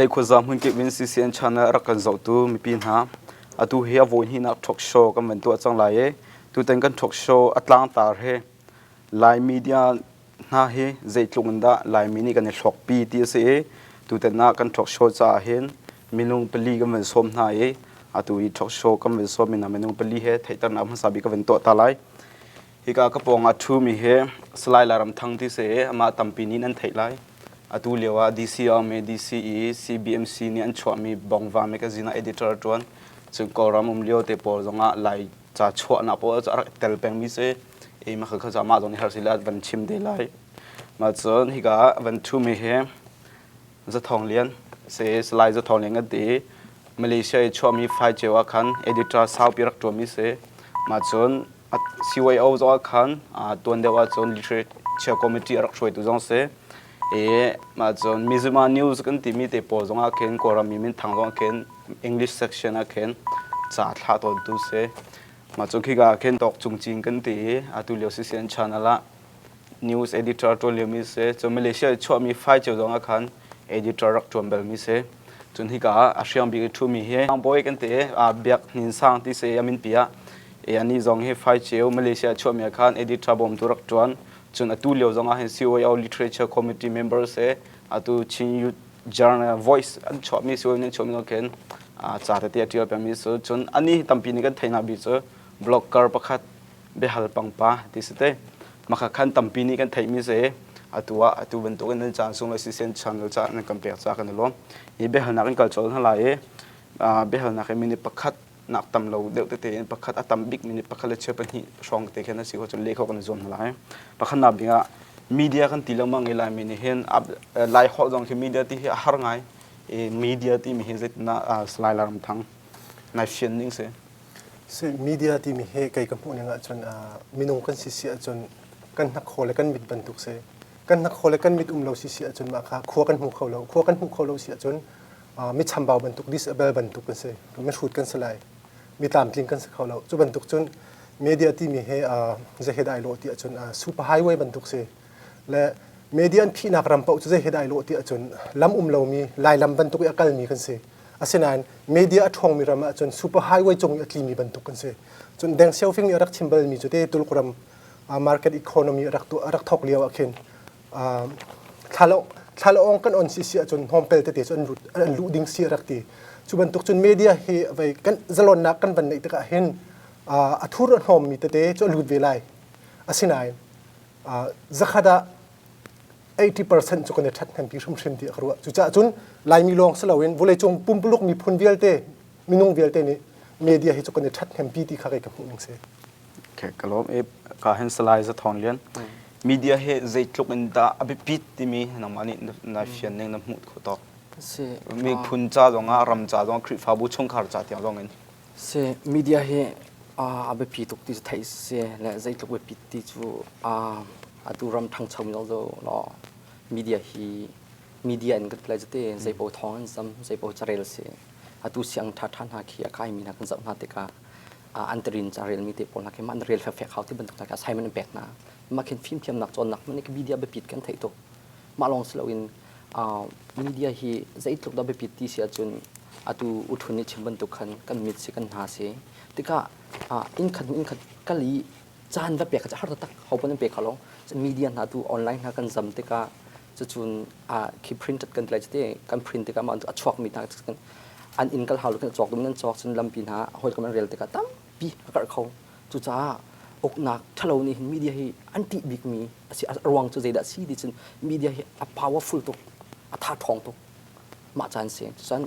Leikhuaza hmunkip in CCN channel a rak kan zohtu mipi hna, atu hi a vawi hnihnak talk show kan van tuah cang lai i tutan kan talk show a tlangtar hi Lai media hna hi zeitluk in dah Laimi nih kan i hlawkpi ti a si i tutan ah kan talk show caah hin minung pali kan van sawm hna i atu i talk show kan van sawm hna minung pali he theihternak hmasa bik ka van tuah ta lai. Hika ka pawng ah ṭhumi hi Salai Lairam Thang ti si i amah tampi nih nan theih lai. Atu lio ah DC a um i DCE CBMC nih an chuahmi Bongva magazine ah editor a ṭuan. Cun Kawlram um lio te pawl zongah Lai ca chuahnak pawl cu a rak tel pengmi si. I mah kha amah zong nih har sila van chim te lai. Mah cun hika ah van ṭhumi hi Za Thawng Lian si Salai Za Thawng Lian kan ti i Malaysia i chuahmi Faiceu ah khan editor saupi rak ṭuanmi si. Mah cun CYO zong ah khan tuan deuh ahcun literature committee a rak hruaitu zong si. I mah cun Mizuma News kan timi te pawl zong ah khin Kawlram mi minthang zong ah khin English section ah khin ca thlah tawntu si. Mah cun khika ah khin Tawk Cung Cin kan ti i atu lio CCN channel ah news editor ṭuan liomi si. Cun Malaysia i chuahmi Faiceu zong ah khan editor rak ṭuan balmi si. Cun hika ah a hriang bik i ṭhumi hi Bawi kan ti i Biak Hnin Sang ti si a minpi ah. I anih zong hi Faiceu Malaysia chuahmi ah khan editor bawmtu rak ṭuan. Cun atu lio zong ah hin CYO Literature Committee member si. Atu Chin Youth Journal Voice an chuahmi CYO nih an chuahmi zong khin ca tete a ṭial pengmi si. Cun anih tampi nih kan theihnak bik cu blogger pakhat biahal pangpa ti si te makha khan tampi nih kan theihmi si atu ah atu bantuk in nan caan sung le sisen channel ca nan kan pek ca kan i lawm hi biahalnak in kal colh hna lai i biahalnak hi minute pakhat nak tam lo deuh tete in pakhat a tam bik minute pakhat le cheu pahnih hrawng te khin a si ko cun leh kho kan i zuam hna lai pakhatnak bik ah media kan ti lengmang i laimi nih hin lai holh zong khi media ti hi a har ngai i media timi hi zeitindah Salai Laram Thang nai fian ning si Si media timi hi kei ka hmuh ning ahcun minung kan si si ahcun kan hnakhaw le kan mit bantuk si. Kan hnakhaw le kan mit um lo si si ahcun mah kha khua kan hmu kho lo. Khua kan hmuh kho lo si ahcun mi chambau bantuk disable bantuk kan si. Mihrut kan si lai. Mi tlamtling kan si kho lo. Cu bantuk cun media timi hi zei he dah ai lawh ti ahcun super highway bantuk si. Le media an phihnak ram paoh cu zei he dah ai lawh ti ahcun lam um lomi Lailam bantuk i a kalmi kan si. Asinain media a ṭhawngmi ram ahcun super highway cung i a tlimi bantuk kan si. Cun Deng Xiaoping nih a rak chim balmi cu te Tuluk ram market economy a rak tuah a rak thawk lio ah khin thlalaawng kan on si si ahcun hnawmpel tete cu an lut an luh ding si a rak ti. Cu bantuk cun media hi vei kan zalonnak kan van neih tikah hin a thur a hnawmmi tete cu a lut ve lai. Asinain zakhat ah 80% cu kan i ṭhathnempi hrimhrim ti ka ruah. Cucaah cun Laimi lawng si loin vawleicung pumpuluk miphun vialte, minung vialte nih media hi cu kan i ṭhathnempi ti kha kei ka hmuh ning si. Okay, ka lawm. E ka hen Salai Za Thawng Lian. Media hi zeitluk in dah a biapit timi nangmah nih na fian ning na hmuh khawh tawk. Si. Miphun ca zong ah ram ca zong Khrihfabu chungkhar ca tiang zong in. Si media hi a biapi tuk ti cu theih si le zeitluk biapit ti cu atu ram ṭhangcho mi lo media hi media in kan play te zeipaoh thawng an zam zeipaoh carel si atu siang ṭhaṭha hna khi a kaimi hna kan zoh hna tikah an tarin carel mi te pawl hna khi mah an rel fekfek hau ti bantuk hna khi assignment an pek hna mah khin fimthiamnak cawnnak hmanh nih media biapit kan theih tuk mah lawng si loin media hi zeitluk dah biapit ti si ahcun atu uthun nih chim bantuk khan kan mit si kan hna si tikah inn khat inn khat kal i caan va pek kha har taktak ho pon an pe kho lo media hna tu online hna kan zam tikah cucun khi printed kan tlai te kan print tikah mah a chuak mi hna an inn kal hau lo kan cawk dum nan cawk cun lampi hna hawi kam an rel tikah tampi a karh kho cucaah uknak ṭhalo nih hin media hi an ṭih bikmi a si a ruang cu zeidah si ti cun media hi a powerful tuk a tha ṭhawng tuk mah caan si cun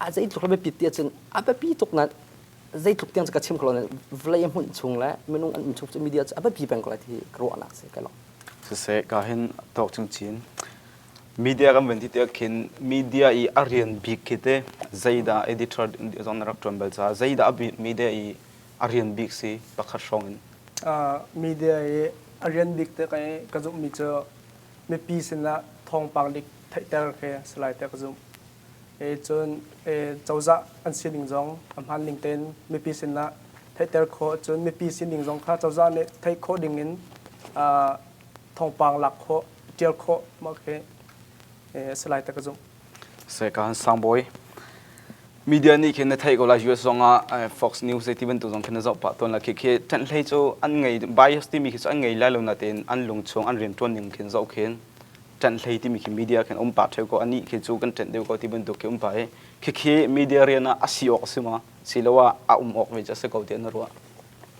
a zeitluk a biapit ti ahcun a biapi tuk na zeitluk tiang cu ka chim kho lo vawlei a hmunh chung le minung an um chung cu media cu a biapi peng ko lai ti ka ruahnak si ka lo siseh ka hin tawk chung chin media kan van ti tiah khin media i a rian bik khi te zeidah editor zong na rak ṭuan bal caah zeidah a media i a rian bik si pakhat hrawng in? Media i a rian bik te ka zumhmi cu mipi sinah thawngpang dik theihter khi si lai tiah ka zumh. E cun cozah an sining zong a hmaan ning tein mipi sinah theihter khawh cun mipi sining zong kha cozah nih theih khawh ding in thawngpang lak khawh, ṭial khawh mah khi si lai tiah ka zumh. Se ka han sangbawi. Media nih khin na theih ko lai US zong ah Fox News ti bantuk zong khin na zoh pah tawn la khi khi ṭanh hlei cu an ngei bias timi khi cu an ngei lai lo natein an lungchung an rianṭuan ning khin zoh khin ṭanh hlei timi khi media khin um pah ṭheu ko anih khi cu kan ṭanh deuh ko ti bantuk khi um pah i khi khi media rian ah a si awk a si ma siloah a um awk ve cu a si ko tiah na ruah.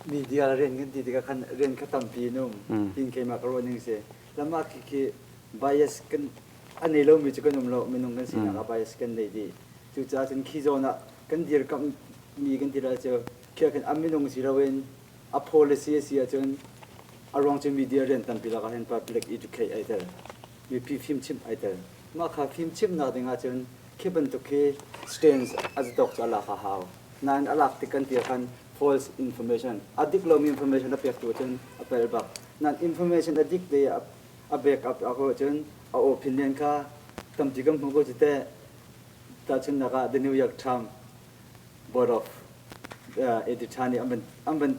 Media rian kan ti tikah khan rian kha tampi in um tin keimah ka ruah ning si lamah khi khi bias kan a nei lomi cu kan um lo minung kan sinak ah bias kan nei dih cucaah cun khi zawn ah kan dirkamh mi kan ti lai cu khi khan a minung si loin a policy a si ahcun a ruang cu media rian tampi lakah hin public educate ai tel mipi fimchimh ai tel mah kha fimchimhnak ding ahcun khi bantuk khi stance a zatawk cu a lak a hau nain a lak tik kan ti khan false information a dik lomi information a pek tu cun a pel bak nain information a dik te a back up a ko cun a opinion kha tampi kan hmu ko cu teh tahchunhnak ah The New York Times Board of Editor nih an van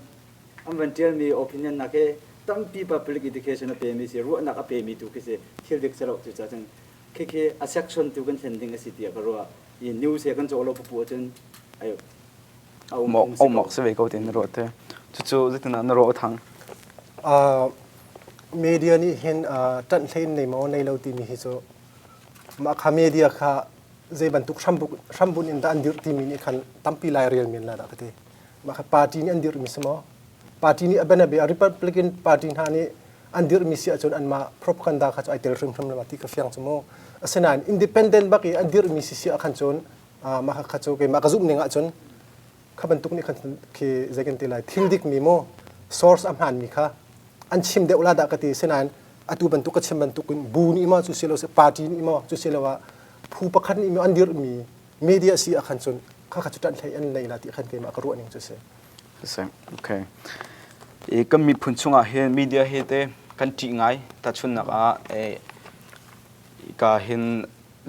an van ṭialmi opinion nak hi tampi public education a pemi si ruahnak a pemi tu khi si thil dik si lo cucaah cun khikhi a section tu kan thlen ding a si tiah ka ruah i news he kan cawh lo pupu ahcun ai a um phung si ko si ve ko tin na ruah te cucu zeitin na ruah thang media nih hin ṭanh hlei in nei maw nei lo timi hi cu mah kha media kha zei bantuk hrambun in dah an dirh timi nih khan tampi lai rel men la dah ka ti mah kha party nih an dirhmi si maw party nih a bana Republican party hna nih an dirhmi si ahcun anmah propaganda kha cu ai tel hrimhrim lo ti ka fiang cu mu asinain independent bak i an dirhmi si si ah khan cun mah kha cu keimah ka zumh ning ahcun kha bantuk nih khan khi zei kan ti lai thil dikmi mu source a hmaanmi kha an chim deuh la dah ka ti sinain atu bantuk ka chim bantuk in bu nih maw cu si lo party nih maw cu si lo ah phu pakhat nih maw an dirhmi media si ah khan cun kha kha cu ṭanh hlei an nei la ti khan keimah ka ruah ning cu si. Si. Okay. I kan miphun chungah hin media hi te kan ṭih ngai tahchunhnak ah ka hin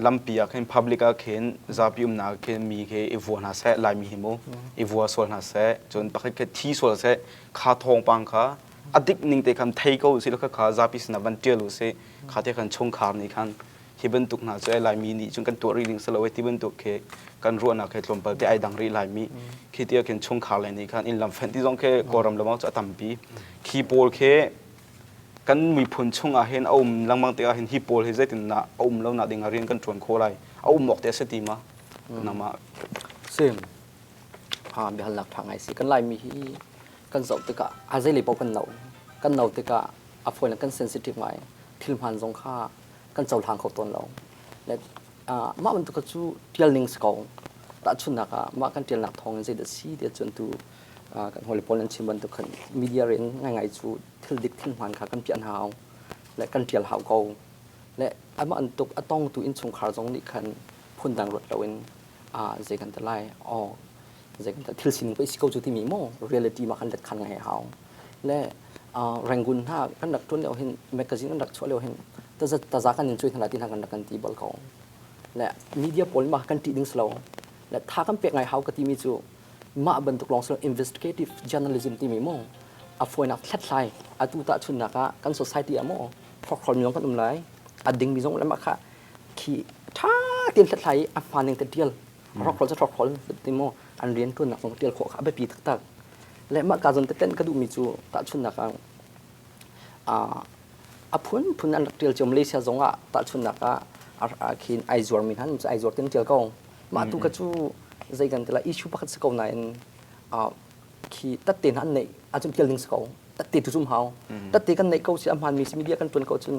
lampi ah khin public ah khin zapi umnak khin mi khi i vua hna seh laimi hi mu i vua sual hna seh cun pakhat khat thi sual seh kha thawngpang kha a dik ning te khan thei ko si kha kha zapi sinah van ṭial u si kha te khan chungkhar nih khan hi bantuk hna cu Laimi nih cun kan tuah rih ding si lo ti bantuk khi kan ruahnak he tlawmpal te ai dang rih Laimi khi tiah khin chungkhar le nih khan inn lam fenh ti zong khi Kawlram lamang cu a tampi khi pawl khi kan miphun chungah hin a um lengmang tikah hin hi pawl hi zeitin dah a um lo nak ding ah rian kan ṭuan khawh lai a um awk te a si ti ma nangmah sim ha biahalnak ṭha ngai si kan Laimi hi kan zoh tikah a zei lei paoh kan no kan no tikah a fawi kan sensitive ngai thil hmaan zong kha kan cohlang kho tawn lo. Le mah bantuk kha cu ṭial ning si ko. Tahchunhnak ah mah kan ṭialnak thawng in zeidah si tiah cun tu kan hawile pawl an chim bantuk khan media rian ngaingai cu thil dik thil hmaan kha kan piah hna hau le kan ṭial hau ko. Le amah antuk a tongtu innchungkhar zong nih khan phundang ruat loin zei kan ti lai aw zei kan thil sining pei si ko cu timi maw reality ma kan let khan ngai hau le Rangoon hna kan rak ṭuan lio hin magazine kan rak chuah lio hin taza kan in cuai hna lai ti hna kan rak kan ti bal ko le media pawl mah kan ṭih ding si lo le tha kan pek ngai hau ka timi cu mah bantuk lawng si investigative journalism timi maw a fawinak hlathlai atu tahchunnak ah kan society ah maw hrokhrol mi zong kan um lai a dingmi zong le mah kha khi ṭha tein hlathlai i a hmaan ning te ṭial hrokhrol cu hrokhrol ti maw an rian ṭuannak zong ṭial khawh kha a biapi taktak le mah ka zawn teten ka duhmi cu tahchunhnak ah a phunphun an rak ṭial cio Malaysia zong ah tahchunhnak ah khin ai zuarmi hna cu ai zuar tin ṭial ko mah tu kha cu zei kan ti lai issue pakhat si ko nain khi tatte hna an neih ahcun ṭial ding si ko tatte tu zum hau tatte kan neih ko si a hmaanmi si media kan ṭuan ko cun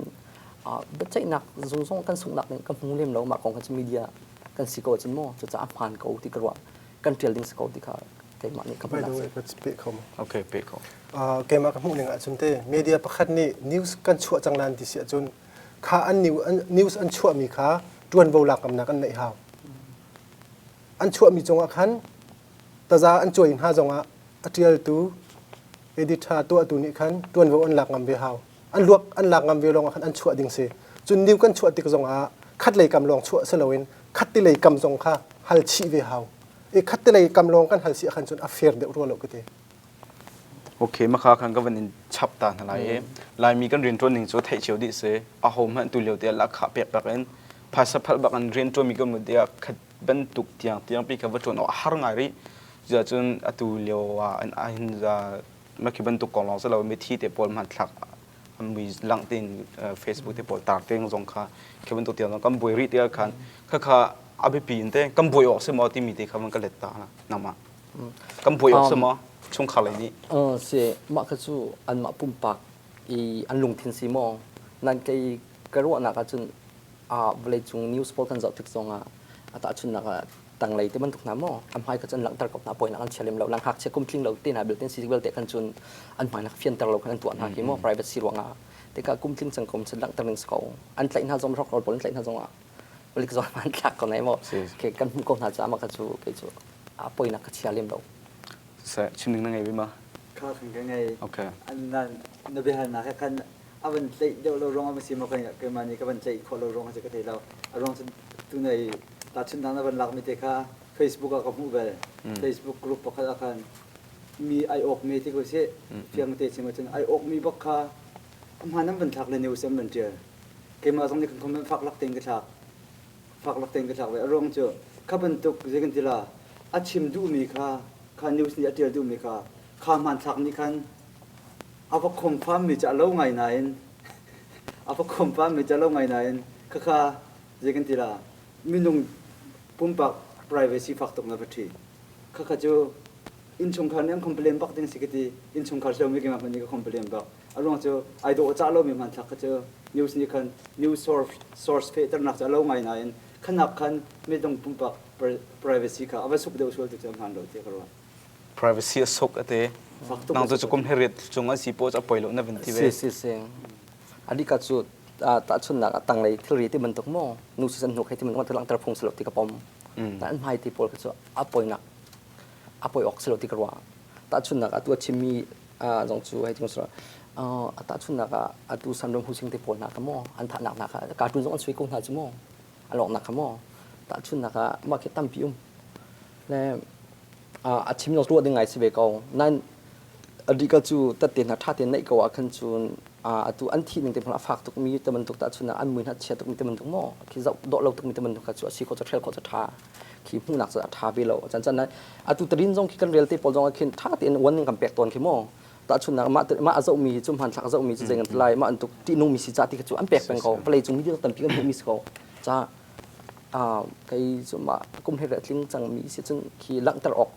biaceihnak zung zong kan sunghnak ning kan hmu lem lo mah kong kha cu media kan si ko ahcun maw cucaah a hmaan ko ti ka ruah kan ṭial ding si ko ti kha keimah nih ka By the way, ka pe kho ma? Okay, pe kho. Keimah ka hmuh ning ahcun te media pakhat nih news kan chuah cang lan ti si ahcun kha an news an chuahmi kha ṭuanvo lak ngamnak an neih hau. An chuahmi cungah khan taza an cuai hna zongah a ṭialtu editor tuahtu nih khan ṭuanvo an lak ngam ve hau. An luak an lak ngam ve lawngah khan an chuah ding si. Cun new kan chuah tik zongah khat lei kam lawng chuah si loin khat ti lei kam zong kha hal chih ve hau. I khat te lei kam lawng kan hal si ahkhan cun a fair deuh rua lo ka ti. Okay, makha khan ka van in chap ta hna lai i Laimi kan rianṭuan ning cu theih cio dih si. Aho hmanh tu lio te lakha pek bak in Phaisa phalh bak in rian ṭuanmi kan um tiah khat bantuk tiang tiangpi kha va ṭuan awk a har ngai rih. Cucaah atu lio ah hin mah khi bantuk kong lawng si lo mithi te pawl hmanthlak an mui langh tein Facebook te pawl tar te zong kha khi bantuk tiang zong kan buai rih tikah khan khakha a biapi in te kan buai awk si maw timi te kha van ka let ta nangmah kan buai awk si maw chungkhar lei nih? Si mah kha cu anmah pumpak i an lungthin si maw nan kei ka ruahnak ahcun vawleicung news pawl kan zoh tik zongah a tahchunhnak ah tanglei te bantuk hna maw an hmai kha cu an langhter ko hna poinak an chia lem lo lang ngakchia kum tling lo te hna belte si belte khan cun an hmai nak fianter lo khan an tuah hna khi maw privacy ruangah tikah kum tling cang kom cun langhter ning si ko an tlaih hna zong rock roll pawl an tlaih hna zongah palik zong an thlak ko nai maw ke kan hmuh ko hna caah mah kha cu kei cu a poinak ka chia lem lo. Seh chim ding na ngei ve ma? Kha kan ka ngei. Okay. Na biahalnak he khan a van tlaih deuh lo ruang a si maw keimah nih ka van tlaih khawh lo ruang a si ka thei lo. A ruang cu tunai tahchunhnak na van lakmi te kha Facebook ah ka hmuh bal. Facebook group pakhat ah khan mi ai awkmi ti ko sih fiang te chim ahcun ai awkmi bak kha a hmaan an van thlak le news an van ṭial. Keimah zong nih kan comment fak lak tein ka thlak. Fak lak tein ka thlak ve. A ruang cu kha bantuk zei kan ti la a chim duhmi kha kha news nih a ṭial duhmi kha kha hmanthlak nih khan a va khomfammi cu a lo ngai nain a va khomfammi cu a lo ngai nain khakha zei kan ti la minung pumpak privacy fak tuk na va ṭhi. Khakha cu innchungkhar nih an complain bak ding si ka ti. Innchungkhar si lomi keimah hmanh nih ka complain bak. A ruang cu ai dawh cah lomi hmanthlak kha cu news nih khan news source source fehternak cu a lo ngai nain khanak khan midang pumpak privacy kha a va suk deuh sual tu cu a hmaan lo tiah ka ruah. Privacy a suk a ti. Nang cu kum hriat cung an si po a poi lo na van ti ve. Si si si. Adika cu tahchunnak a tanglei thilri ti bantuk maw nu si san hnuk hei ti bantuk ma langhter phung si lo ti ka pom. Na an hmai ti pawl kha cu a poinak a poi awk si lo ti ka ruah. Tahchunnak atu a chimmi zong cu hei ti a tahchunnak ah atu Samram Husing te pawl hna kha maw an thahnak hna kha cartoon zong an sui ko hna cu maw a lawknak kha maw tahchunnak ah mah khi tampi um le a chim zong ruah ding ngai si ve ko nain adika cu tatte hna ṭha tein neih ko ah khan cun atu an thih ning te a fak tuk mi te bantuk tahchun an mui hna chia tuk mi te bantuk maw khi zoh dawh lo tuk mi te bantuk kha cu a si khawh cu ṭhel khawh cu ṭha khi hmuhnak cu a ṭha ve lo chan chan atu tarin zong khi kan rel te pawl zong ah khin ṭha tein warning kan pek tawn khi maw tahchunnak mah mah a zohmi hi cu hmanthlak a zohmi cu zei kan ti lai mah antuk ṭihnungmi si ca ti kha cu an pek peng ko vawlei cung mi tampi kan hmuhmi si ko ca kei cu mah kum he tling cangmi si cun khi langhter awk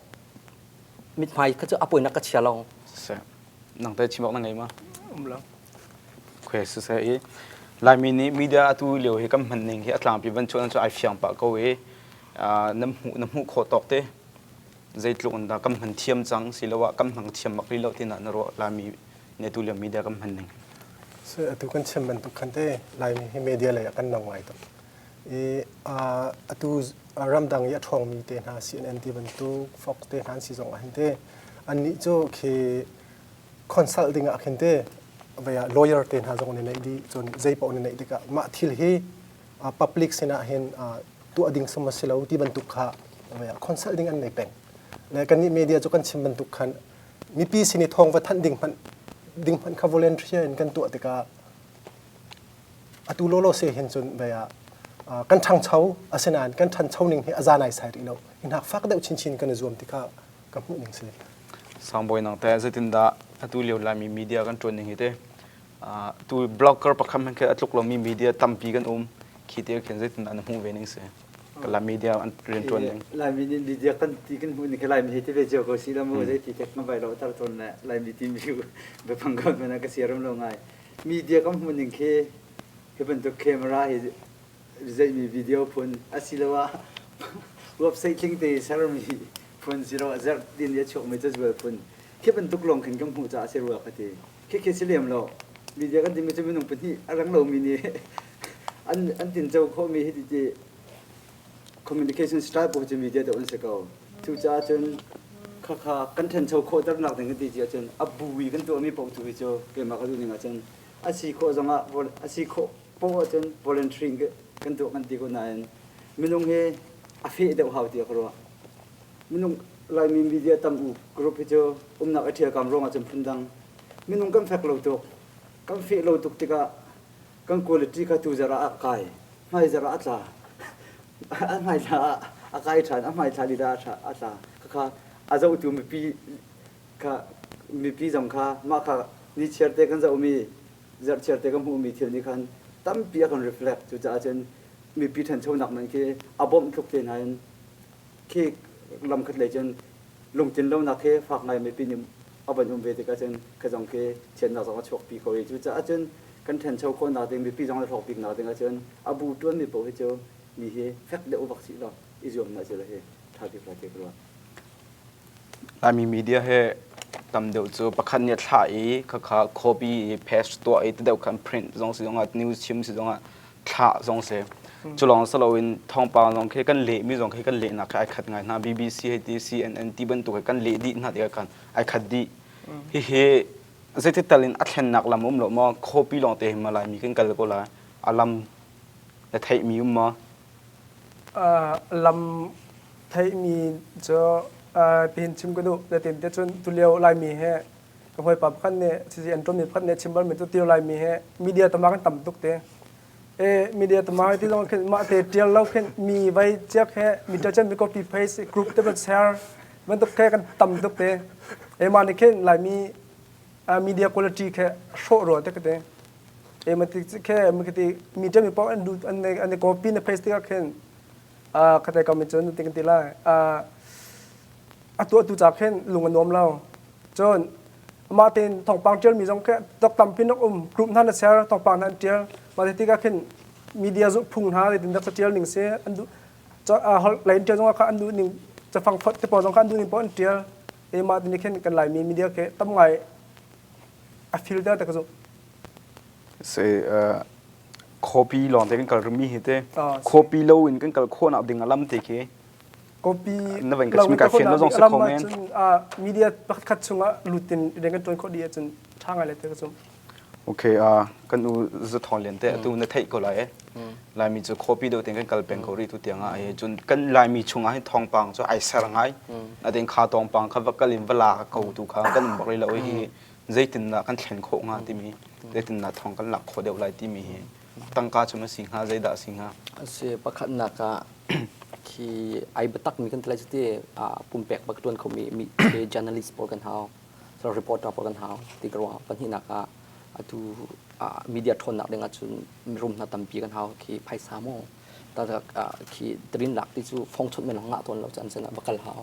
mithmai kha cu a poinak ka chia lo. Siseh nang te chim awk na ngei ma? Um lo. Okay, siseh i Laimi nih media atu lio hi kan hman ning hi a tlangpi van chuan cu ai fiang pah ko i na hmuh na hmuh khawh tawk te zeitluk in dah kan hman thiam cang siloah kan hmang thiam bak rih lo tina na ruah Laimi nih atu lio media kan hman ning. So atu kan chim bantuk khan te Laimi hi media lei ah kan no ngai tuk. I atu ramdang i a ṭhawngmi te hna CNN ti bantuk Fox te hna an si zong ah hin te annih cu khi consult ding ah khin te vei ah lawyer te hna zong an i neih dih cun zei paoh an i neih tikah mah thil hi public sinah hin tuah ding sum a si lo ti bantuk kha vei ah consult ding an nei peng le kannih media cu kan chim bantuk khan mipi sin i thawng va thanh ding hmanh ding hmanh kha volunteer in kan tuah tikah Atu lawlaw se hin cun vei ah kan ṭhangcho asinain kan ṭhancho ning hi a za naisai rih lo. Hi hnak fak deuh chinchin kan i zuam ti kha ka hmuh ning si. Sangbawi nang teh zeitindah atu lio Laimi media kan ṭuan ning hi teh tu blogger pakhat hmanh khi a tluk lomi media tampi kan um khi te khin zeitindah na hmuh ve ning si ka media an rian ṭuan ning. Laimi nih media kan ti kan hmuh ning khi Laimi hi ti ve cio ko si la mu zei ti tek na vai lo tar tawn le Laimi ti mi biafang ko hmanh ka siaram lo ngai. Media kan hmuh ning khi hi bantuk camera hi zeihmi video phun asiloah website tling te sermi phun siloah zerh tin i a chuakmi cazual phun khi bantuk lawng khin kan hmuh caah a si rua ka ti. Khikhi si lem lo. Media kan timi cu minung pahnih a rang lomi nih an an tinco khawhmi hi ti communication style paoh cu media deuh an si ko. Cucaah cun khakha kan ṭhancho khawhternak ding kan ti ahcun a bu i kan tuahmi paoh tu hi cu keimah ka duh ning ahcun a si khawh zongah a si khawh paoh ahcun voluntary in kan tuah kan ti ko nain minung hi a feh deuh hau tiah ka ruah. Minung Laimi media tam u group hi cu umnak i ṭhialkam ruangah cun phundang minung kan fek lo tuk kan feh lo tuk tikah kan quality kha tuzarh ah a kai. Hmaizarh ah a tla. A hmaithla ah a kai ṭhan, a hmaithla lila ah a tla. Khakha a zohtu mipi kha mipi zong kha mah kha nichiar te kan zohmi zarhchiar te kan hmuhmi thil nih khan tampi a kan reflect. Cucaah cun mipi ṭhanchonak man khi a bawmh tluk te hna in khi lam khat lei cun lungtlin lonak khi fak ngai mipi nih a van um ve tikah cun kha zong khi chiatnak zong a chuakpi kho i cucaah cun kan ṭhancho khawhnak ding mipi zong an hlawk biknak ding ahcun a bu ṭuanmi paoh hi cu mi hi fek deuh vak sih law i zuam hna sih law hi ṭha bik lai ti ka ruah. Laimi media he tam deuh cu pakhat nih a thlah i khakha copy i paste tuah i ti deuh khan print zong si zongah news chim si zongah thlah zong si. Cu lawng si loin thawngpang zong khi kan lehmi zong khi kan lehnak khi ai khat ngai hna. BBC hei ti CNN ti bantuk hi kan leh dih hna tikah khan ai khat dih. Hihi zeiti tal in a thlennak lam um lo maw? Copy lawng te hi ma Laimi kan kal ko lai. A lam na theihmi um maw? Lam theihmi cu tihin chim ka duh. Zeitin te cun tulio Laimi he ka hawipa pakhat nih sisi an ṭuanmi pakhat nih chim balmi cu tulio Laimi he media tama kan tam tuk te. E media tama ti zong khin mah te ṭial lo khin mi vai ciak he mi ṭial mi copy paste group te ban share bantuk khe kan tam tuk te. E mah nih khin Laimi media quality khe hrawh rua te ka te. E ma ti khe mi ti mi ṭial mi paoh an duh an an copy na paste tikah khin khatai kam in cun ti kan ti lai. A tuahtu ca khin lung a nuam lo. Cun amah tein thawngpang ṭialmi zong khi tok tampi nak um group hna na share thawngpang hna an ṭial. Mah ti tikah khin media zulhphung hna zeitin dah ṭial ning si an duh holh lei in ṭial zong ah kha an duh ning cafang fonh te pawl zong kha an duh ning paoh an ṭial. E mah ti nih khin kan Laimi media khi tam ngai a filter te ka zumh. Se copy lawng te kan kal rimi hi te copy lo in kan kal khawhnak ding a lam te khi copy na van ka chim ka fian lo zong si kho men media pakhat chungah lutin rian kan tuan khawh dih ahcun tha ngai le te ka zumh. Okay, kan u zathawng lian te atu na theih ko lai eh. Laimi cu copy deuh ten kan kal peng ko rih tu tiang ah ai cun kan Laimi chungah hin thawngpang cu ai ser ngai. Natin kha thawngpang kha va kal in va la ko tu kha kan um bak rih lo hi zeitindah kan thlen khawh hnga timi zeitindah thawng kan lak khawh deuh lai timi hi tangka cu ma si hnga zeidah si hnga? Asi pakhatnak ah khi ai biatak mi kan ti lai cu ti pumpek bak tuan khomi mi journalist pawl kan hau so reporter pawl kan hau ti ka ruah pahnihnak ah atu media ṭhawnnak ding ahcun mirum hna tampi kan hau khi phaisa maw khi trin lak ti cu phong chawnh men ngah tawn lo cu an sin ah va kal hau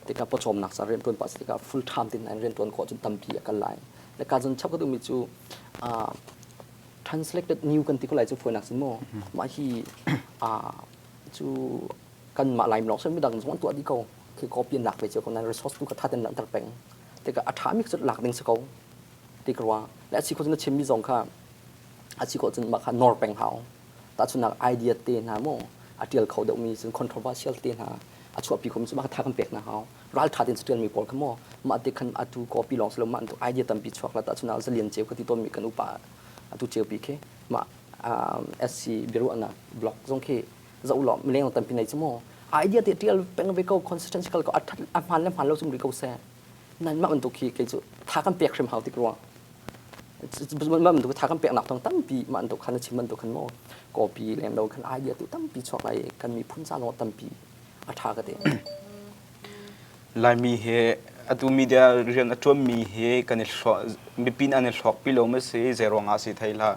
tikah pawcawmnak ca rian ṭuan pah si tikah full time tin an rian ṭuan khawh cun tampi a kal lai le ka zon chap ka duhmi cu translated new kan ti ko lai cu fawinak sin maw mah hi cu kan mah laim lawng midang zong an tuah dih ko khi copy an lak ve cio ko nan resource tu kha tha ten langhter peng tikah a ṭha mi cu lak ding si ko ti ka ruah le a si khawh cun na chimmi zong kha a si khawh cun mah kha nor peng hau tahchunhnak idea te hna maw a ṭial kho deuhmi cun controversial te hna a chuahpi khomi cu mah kha tha kan pek hna hau ralṭha tein ṭialmi pawl kha maw mah te khan atu copy lawng si lo mah idea tampi chuak la tahchunhnak zalian ceu ka ti tawnmi kan upa atu ceupi khi mah SC biaruahnak blog zong khi zoh law mileng tampi nei cu maw idea te ṭial peng ve ko consistency kal ko a hmaan le hmaan lo cum ri ko seh nan mah bantuk hi kei cu tha kan pek hrim hau tik ruang mah bantuk tha kan peknak thawng tampi mah bantuk khan na chim bantuk khan maw copy lem lo khan idea tu tampi chuak lai kan miphun ca zong tampi a tha ka ti Laimi he atu media rian a ṭuanmi he kan i hlawk mipi an i hlawkpi lo ma si zei ruangah si thei hlah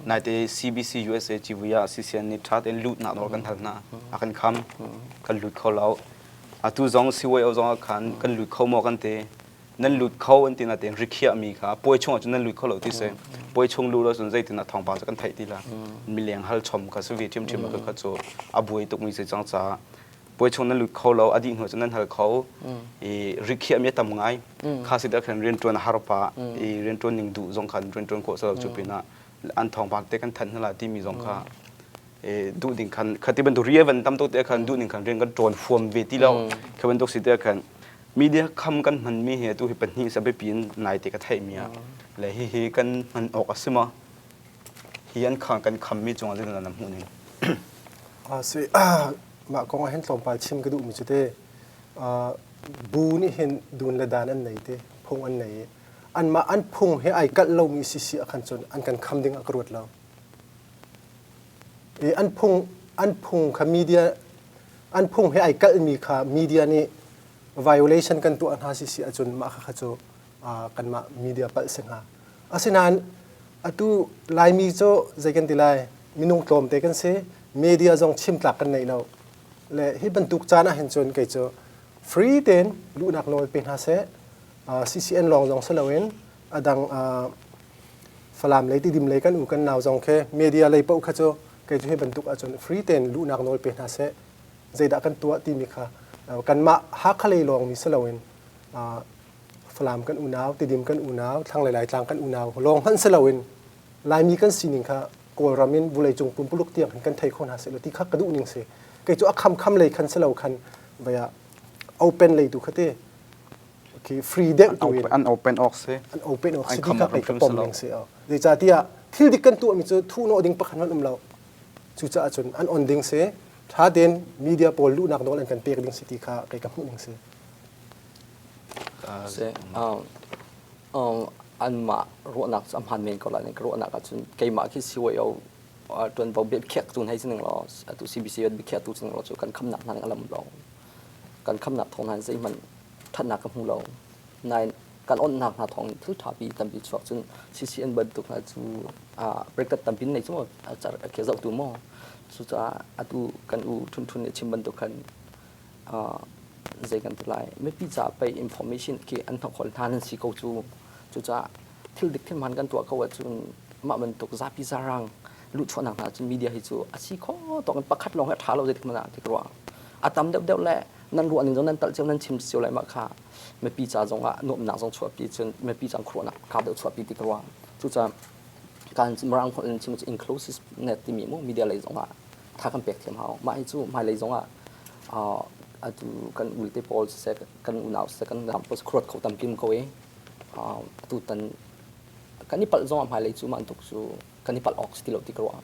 naite CBC USA civui ah CCN nih ṭha tein lutnak nawl kan hal hna a kan kham kan lut kho lo atu zong CYO zong ah khan kan lut kho maw kan ti nan lut kho an ti natein rikhiahmi kha puai chung ahcun nan lut kho lo ti si puai chung lut ahcun zeitin ah thawngpang cu kan theih ti la mileng hal chom kha si ve ṭhiamṭhiam kha kha cu a buai tukmi si cang caah puai chung nan lut kho lo a dih hnu cun nan hal kho i rikhiahmi a tam ngai kha si khan rianṭuan a har pah i rianṭuan ning duh zong khan rianṭuan khawh si lo cu pinah an thawngpang te kan thanh hna timi zong kha duh ding khan khati bantuk ri van tam tuk te khan duh ning khan rian kan ṭuan fuam ve ti lo kha bantuk si te khan media kham kan hmanmi hi atu hi pahnih sa biapi in nai te ka theihmi ah le hi hi kan hman awk a si ma hi an khang kan khammi cungah zeitin na hmuh ning Si mah kong ah hin tlawmpal chim ka duhmi cu te bu nih hin dun le dan an nei te phung an nei i anmah an phung he ai kalh lomi si si ah khan cun an kan kham ding ah ka ruat lo. I an phung an phung kha media an phung he ai kalhmi kha media nih violation kan tuah hna si si ahcun mah kha cu kanmah media palh si hnga. Asinain atu Laimi cu zei kan ti lai minung tlawmte kan si media zong chim tlak kan nei lo le hi bantuk caan ah hin cun kei cu free tein luhnak nawl pe hna seh CCN lawng zong si loin a dang Falam lei Tidim lei kan u kan nau zong khi media lei paoh kha cu kei cu hi bantuk ahcun free tein luhnak nawl pe hna seh zeidah kan tuah timi kha kanmah Hakha lei lawng mi si loin Falam kan unau, Tidim kan unau, Thlanglei Laitlang kan unau lawng hmanh si loin Laimi kan sining kha Kawlram in vawleicung pumpuluk tiang hin kan thei kho hna seh ti kha ka duh ning si. Kei cu a kham kham lei khan si lo khan vaya open lei tu kha te okay, free deuh tu in an open awk si an open awk si ti kha kei ka pom ning si. Zeicahtiah thil dik kan tuahmi cu thuhnawh ding pakhat hmanh um lo. Cucaah cun an on ding si. Ṭha tein media pawl luhnak nawl an kan pek ding si ti kha kei ka hmuh ning si. Anmah ruahnak cu a hmaan men ko lai. Ka ruahnak ahcun keimah khi CYO ṭuanvo biakhiaktu hei si ning law atu CBC biakhiaktu si ning law cu kan khamnak hna ning a lam lo. Kan khamnak thawng hna zeihmanh ṭhatnak ka hmu lo. Nain kan onhnak hna thawng in thil ṭhapi tampi chuak cun CCN bantuk hna cu breakup tampi nei cu maw a zohtu maw. Cucaah atu kan u Ṭhun Ṭhun nih a chim bantuk khan zei kan ti lai mipi ca pei information khi an hnawkhol hna nan si ko cu cucaah thil dik thil hmaan kan tuah ko ahcun mah bantuk zapi zarang luhchuahnak hna cun media hi cu a si kho tawk in pakhat lawng hi a ṭha lo zeitik hmanh ah ti ka ruah a tam deuhdeuh le nan ruah ning zong nan talh cio nan chim cio lai mah kha mipi ca zong ah nuamhnak zong chuahpi cun mipi ca khuaruahnak kau deuh chuahpi ti ka ruah cucaah kan mirang holh in chim cu inclusiveness timi mu media lei zong ah tha kan pek thiam hau mah hi cu hmailei zong ah atu kan ulte pawl siseh kan unau siseh kan ram pawl khuaruat kho tampi ko i atu tan kan i palh zong ah hmailei cu mah tuk cu kan i palh awk si ti lo ti ka ruah.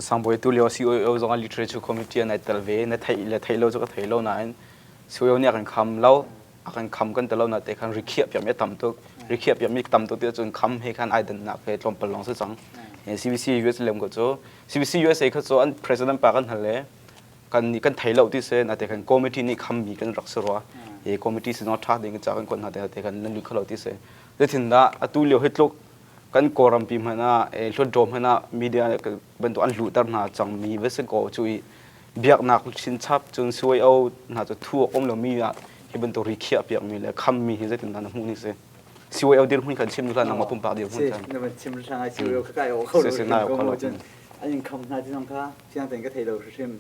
Sangbawi tu lio COO zong ah literature committee an ai tel ve na theih le theih lo cu ka thei lo nain COO nih a kan kham lo a kan kham kan ti lo na te khan rikhiah piakmi a tam tuk rikhiah piakmi tam tuk ti cun kham he khan ai dannak he tlawmpal lawng si cang CBC US lem ko cu CBC USA kha cu an president pa kan hal le kan nih kan thei lo ti se na te kan committee nih khammi kan rak si rua he committee si tha ding ca kan kon hna te te kan nan lut khalo ti se zeitin dah atu lio hi tluk kan kawlram pi hmanh ah hlutdaw hmanh ah media bantuk an luhter hna cangmi va si ko cu i biaknak chinchap cun CYO hna cu thu awk um lomi ah hi bantuk ri khiah piakmi le khammi hi zeitin dah na hmuh ni si CYO dirhmun khan chim hlah nangmah pumpak dirhmun khan na van chim hrang ai CYO kha kai kho lo ko mo cun an in kham hna ti zong kha fiang tein ka thei lo hrim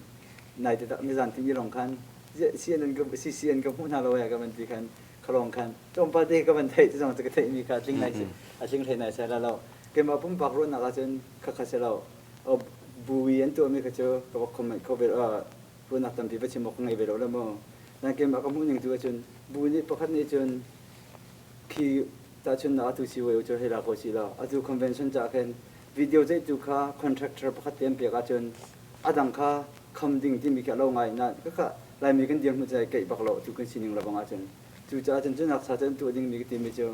nai te tak nizan ti mi rong khan CNN ka CCN ka hmuh hna lo ya ka van ti khan khalong khan tlawmpal te ka van theih ti zong ka theih mi kha tling nai a tling hlei nai sai la lo keimah pumpak ruahnak ahcun kha kha si lo bui an tuahmi kha cu ka va comment kho ve ruahnak tampi va chim awk ka ngei ve lo le mu nan keimah ka hmuh ning tu ahcun bu nih pakhat nih cun khi tahchunnak atu si wo cu hei la ko si lo atu convention ca khin video zeihtu kha contractor pakhat te an pek ahcun a dang kha kham ding timi khi a lo ngai na ka laimi kan dirhmun cu keih bak lo tu kan sining lebang ahcun cucaah cun cunak sa cun tuah dingmi ka timi cu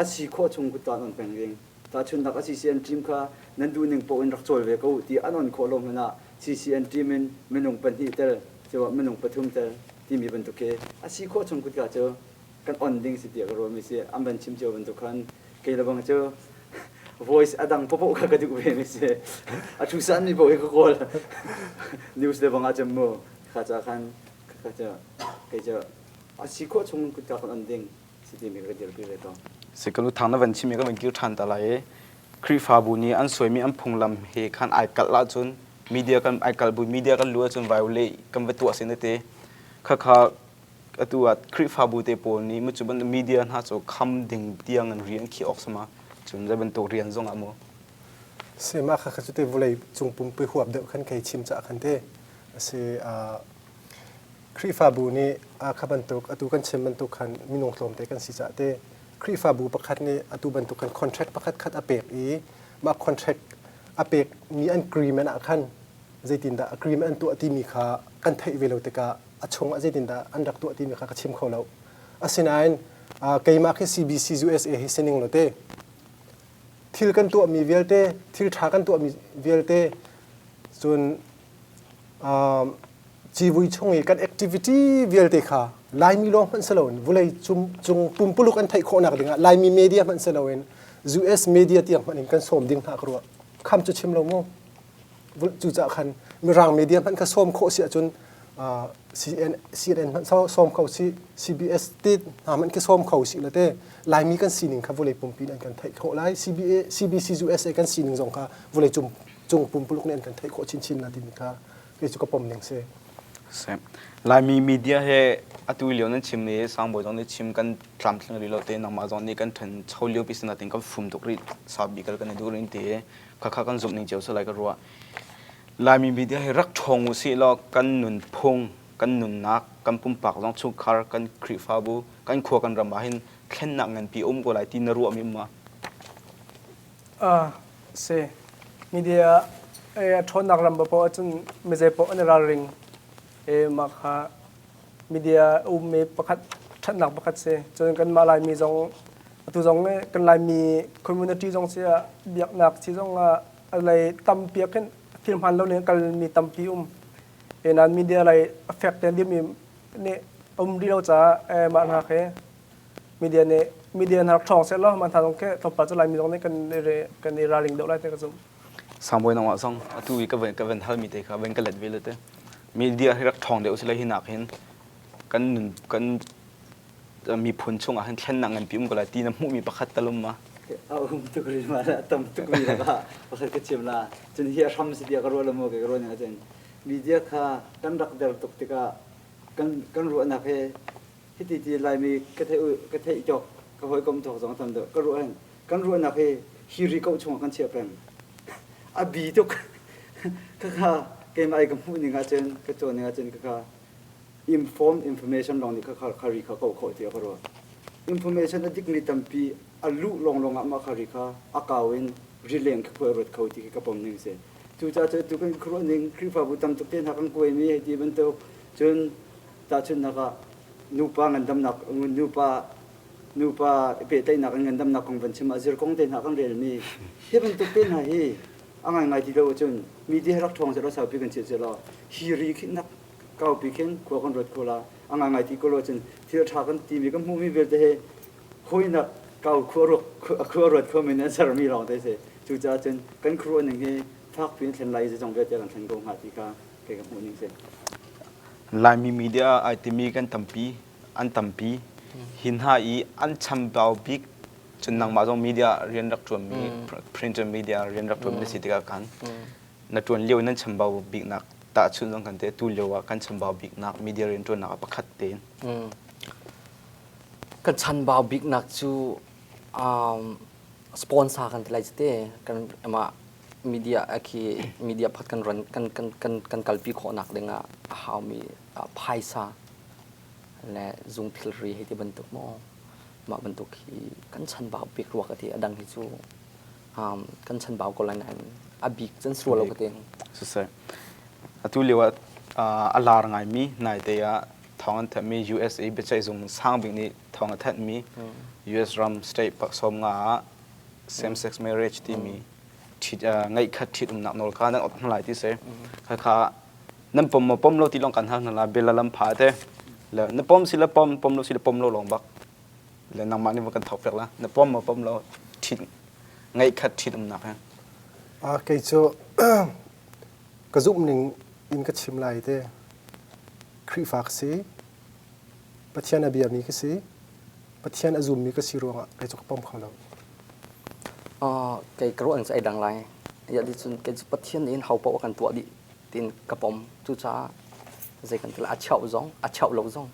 a si khawh chung kut on peng ding tahchunnak a CCN team kha nan duh ning paoh in rak cawl ve ko ti an on khawh lo hmanh ah CCN team in minung pahnih tel cu minung pathum tel timi bantuk khi a si khawh chung kutka cu kan on ding si tiah ka ruahmi si an van chim cio bantuk khan kei lebang cu voice a dang popoh kha ka duh ve mi si a thu san mi poh hi ka kawl news lebang ah cun mu kha ca khan kha cu kei cu a si khawh chung kutka kan on ding si timi ka dirpi ve ko si ka lu thang na van chim ka van kir ṭhan ta lai i Khrihfabu nih an suaimi an phunglam he khan ai kalh ahcun media kan ai kalh bu media kan lu ahcun violate kan va tuah sin te khakha atu ah Khrihfabu te pawl nih mu cu bantuk media hna cu kham ding tiang in rian khi awk sama cun zei bantuk rian zong ah mu Si mah kha kha cu te vawlei cung pumpi huap deuh khan kei chim cah khan te si Khrihfabu nih kha bantuk atu kan chim bantuk khan minung tlawmte kan si caah te Khrihfabu pakhat nih atu bantuk kan contract pakhat khat a pek i mah contract a pek mi an agreement ah khan zeitindah agreement an tuah timi kha kan theih ve lo tikah a chung ah zeitindah an rak tuah timi kha ka chim kho lo. Asinain keimah khi CBC USA hi sining lo te thil kan tuahmi vialte thil ṭha kan tuahmi vialte. Cun civui chung i kan activity vialte kha Laimi lawng hmanh si loin vawlei cung pumpuluk an theih khawhnak dingah Laimi media hmanh si loin US media tiang hmanh in kan sawm ding hna ka ruah. Kham cu chim lo mu. Cucaah khan Mirang media hmanh kha sawm khawh si ahcun CNN, CNN hmanh sawm kho si, CBS te hna hmanh khi sawm kho si la te Laimi kan sining kha vawlei pumpi in an kan theih khawh lai. CBA, CBC USA kan sining zong kha vawlei cung cung pumpuluk nih an kan theih khawh chinchin la timi kha kei cu ka pom ning si. Laimi media he atu lio nan chim i Sangbawi zong nih chim kan tlamtling rih lo te nangmah zong nih kan ṭhan cho lio pi sinatin kan fum tuk rih saupi kal kan i duh rih ti khakha kan zumh ning cio si lai ka ruah. Laimi media hi rak ṭhawng u sih law kan nunphung, kan nunnak, kan pumpak zong chungkhar, kan Khrihfabu, kan khua kan ram ah hin thlennak nganpi um ko lai ti na ruah mi um ma? Ah, si. Media a ṭhawnnak ram paoh ahcun mizei paoh an i ralring. E, mah kha media ummi pakhat ṭhatnak pakhat si. Cun kanmah Laimi zong atu zong kan Laimi community zong si ah biaknak si zong ah a lei tampi ah khin thil hmaan lo ning kalmi tampi um. E, nain media lei a fek tein dirmi nih um rih lo caah mah hna khi media nih media hna rak ṭhawng seh law mah hna zong khi tlawmpal cu Laimi zong nih kan i kan i ralring deuh lai ti ka zumh. Sangbawi nangmah zong atu i ka van ka van halmi te kha van ka let ve le te. Media hi rak ṭhawng deuh sila hi nak hin kan nun kan miphun chungah hin thlennak nganpi um ko lai ti na hmuhmi pakhat tal um ma? A um tuk rih ma la tam tuk mi lakah pakhat ka chim la. Cun hi a hram si tiah ka ruah lo maw ka ruah ning ahcun media kha kan rak der tuk tikah kan kan ruahnak he hiti ti Laimi ka theih ka theih cawk ka hawikom thawk zong tam deuh ka ruah hin kan ruahnak hi hi ri ko chungah kan chiah peng a bi tuk khakha keimah i ka hmuh ning ahcun ka cawn ning ahcun khakha inform information lawng nih khakha kha ri kha ko khawh tiah ka ruah information a dikmi tampi a luh lawnglawng ah mah kha ri kha a kau in rileng kha khuai ruat kho ti khi ka pom ning si cucaah cu tu kan khuaruah ning Khrihfabu tam tuk te hna kan kuaimi hei ti bantuk cun tahchunhnak ah nupa ngandamnak nupa nupa pehtlaihnak in ngandamnak kong van chim ah zir kong te hna kan relmi hi bantuk te hna hi a ngaingai ti lo ahcun media rak ṭhawng seh law saupi kan chiah seh law hi ri khin nak kaupi khin khua kan ruat kho la a ngaingai ti ko lo cun thil ṭha kan timi kan hmuhmi vialte hi hawinak kau khua ruat khua ruat kho min an sermi lawng te si cucaah cun kan khuaruah ning hi fakpi in thlen lai zeizong vialte kan thlen ko hnga ti kha kei ka hmuh ning si Laimi media ai timi kan tampi an tampi hi hna i an chambau bik cun nangmah zong media rian rak ṭuanmi print media rian rak ṭuanmi na si tikah khan na ṭuan lio nan chambau biknak tahchunh zong kan te tu lio ah kan chambau biknak media rian ṭuannak ah pakhat tein Kan chanbau biknak cu um, sponsor kan ti lai te kan mah media khi media pakhat kan run kan kan kan kan kalpi khawhnak dingah a haumi phaisa le zung thilri hei ti bantuk maw mah bantuk hi kan chanbau bik rua ka ti a dang hi cu um, kan chanbau ko lai nain a bik cun si rua lo ka ti siseh atu lio ah a lar ngaimi naite ah thawng an thanhmi USA biaceihzung sangbik nih thawng a thanhmi US ram state 150 ah same sex marriage timi ngeihkhat ṭhitumnak nawl kha nan ot hna lai ti si khakha nan pom maw pom lo ti lawng kan hal hna la bia lam pha te le na pom si le pom pom lo si le pom lo lawng bak le nangmah nih va kan thok piak la na pom maw pom lo ṭhit ngeihkhat ṭhitumnak he a kei cu ka zumh ning in ka chim lai te Khrihfa ka si Pathian a biami ka si Pathian a zummi ka si ruangah kei cu ka pom kho lo. Kei ka ruah ning cu ai dang lai. Ya di cun kei cu Pathian nih hin ho paoh a kan tuah dih tiin ka pom. Cucaah zei kan ti lai a cheuh zong a cheuh lo zong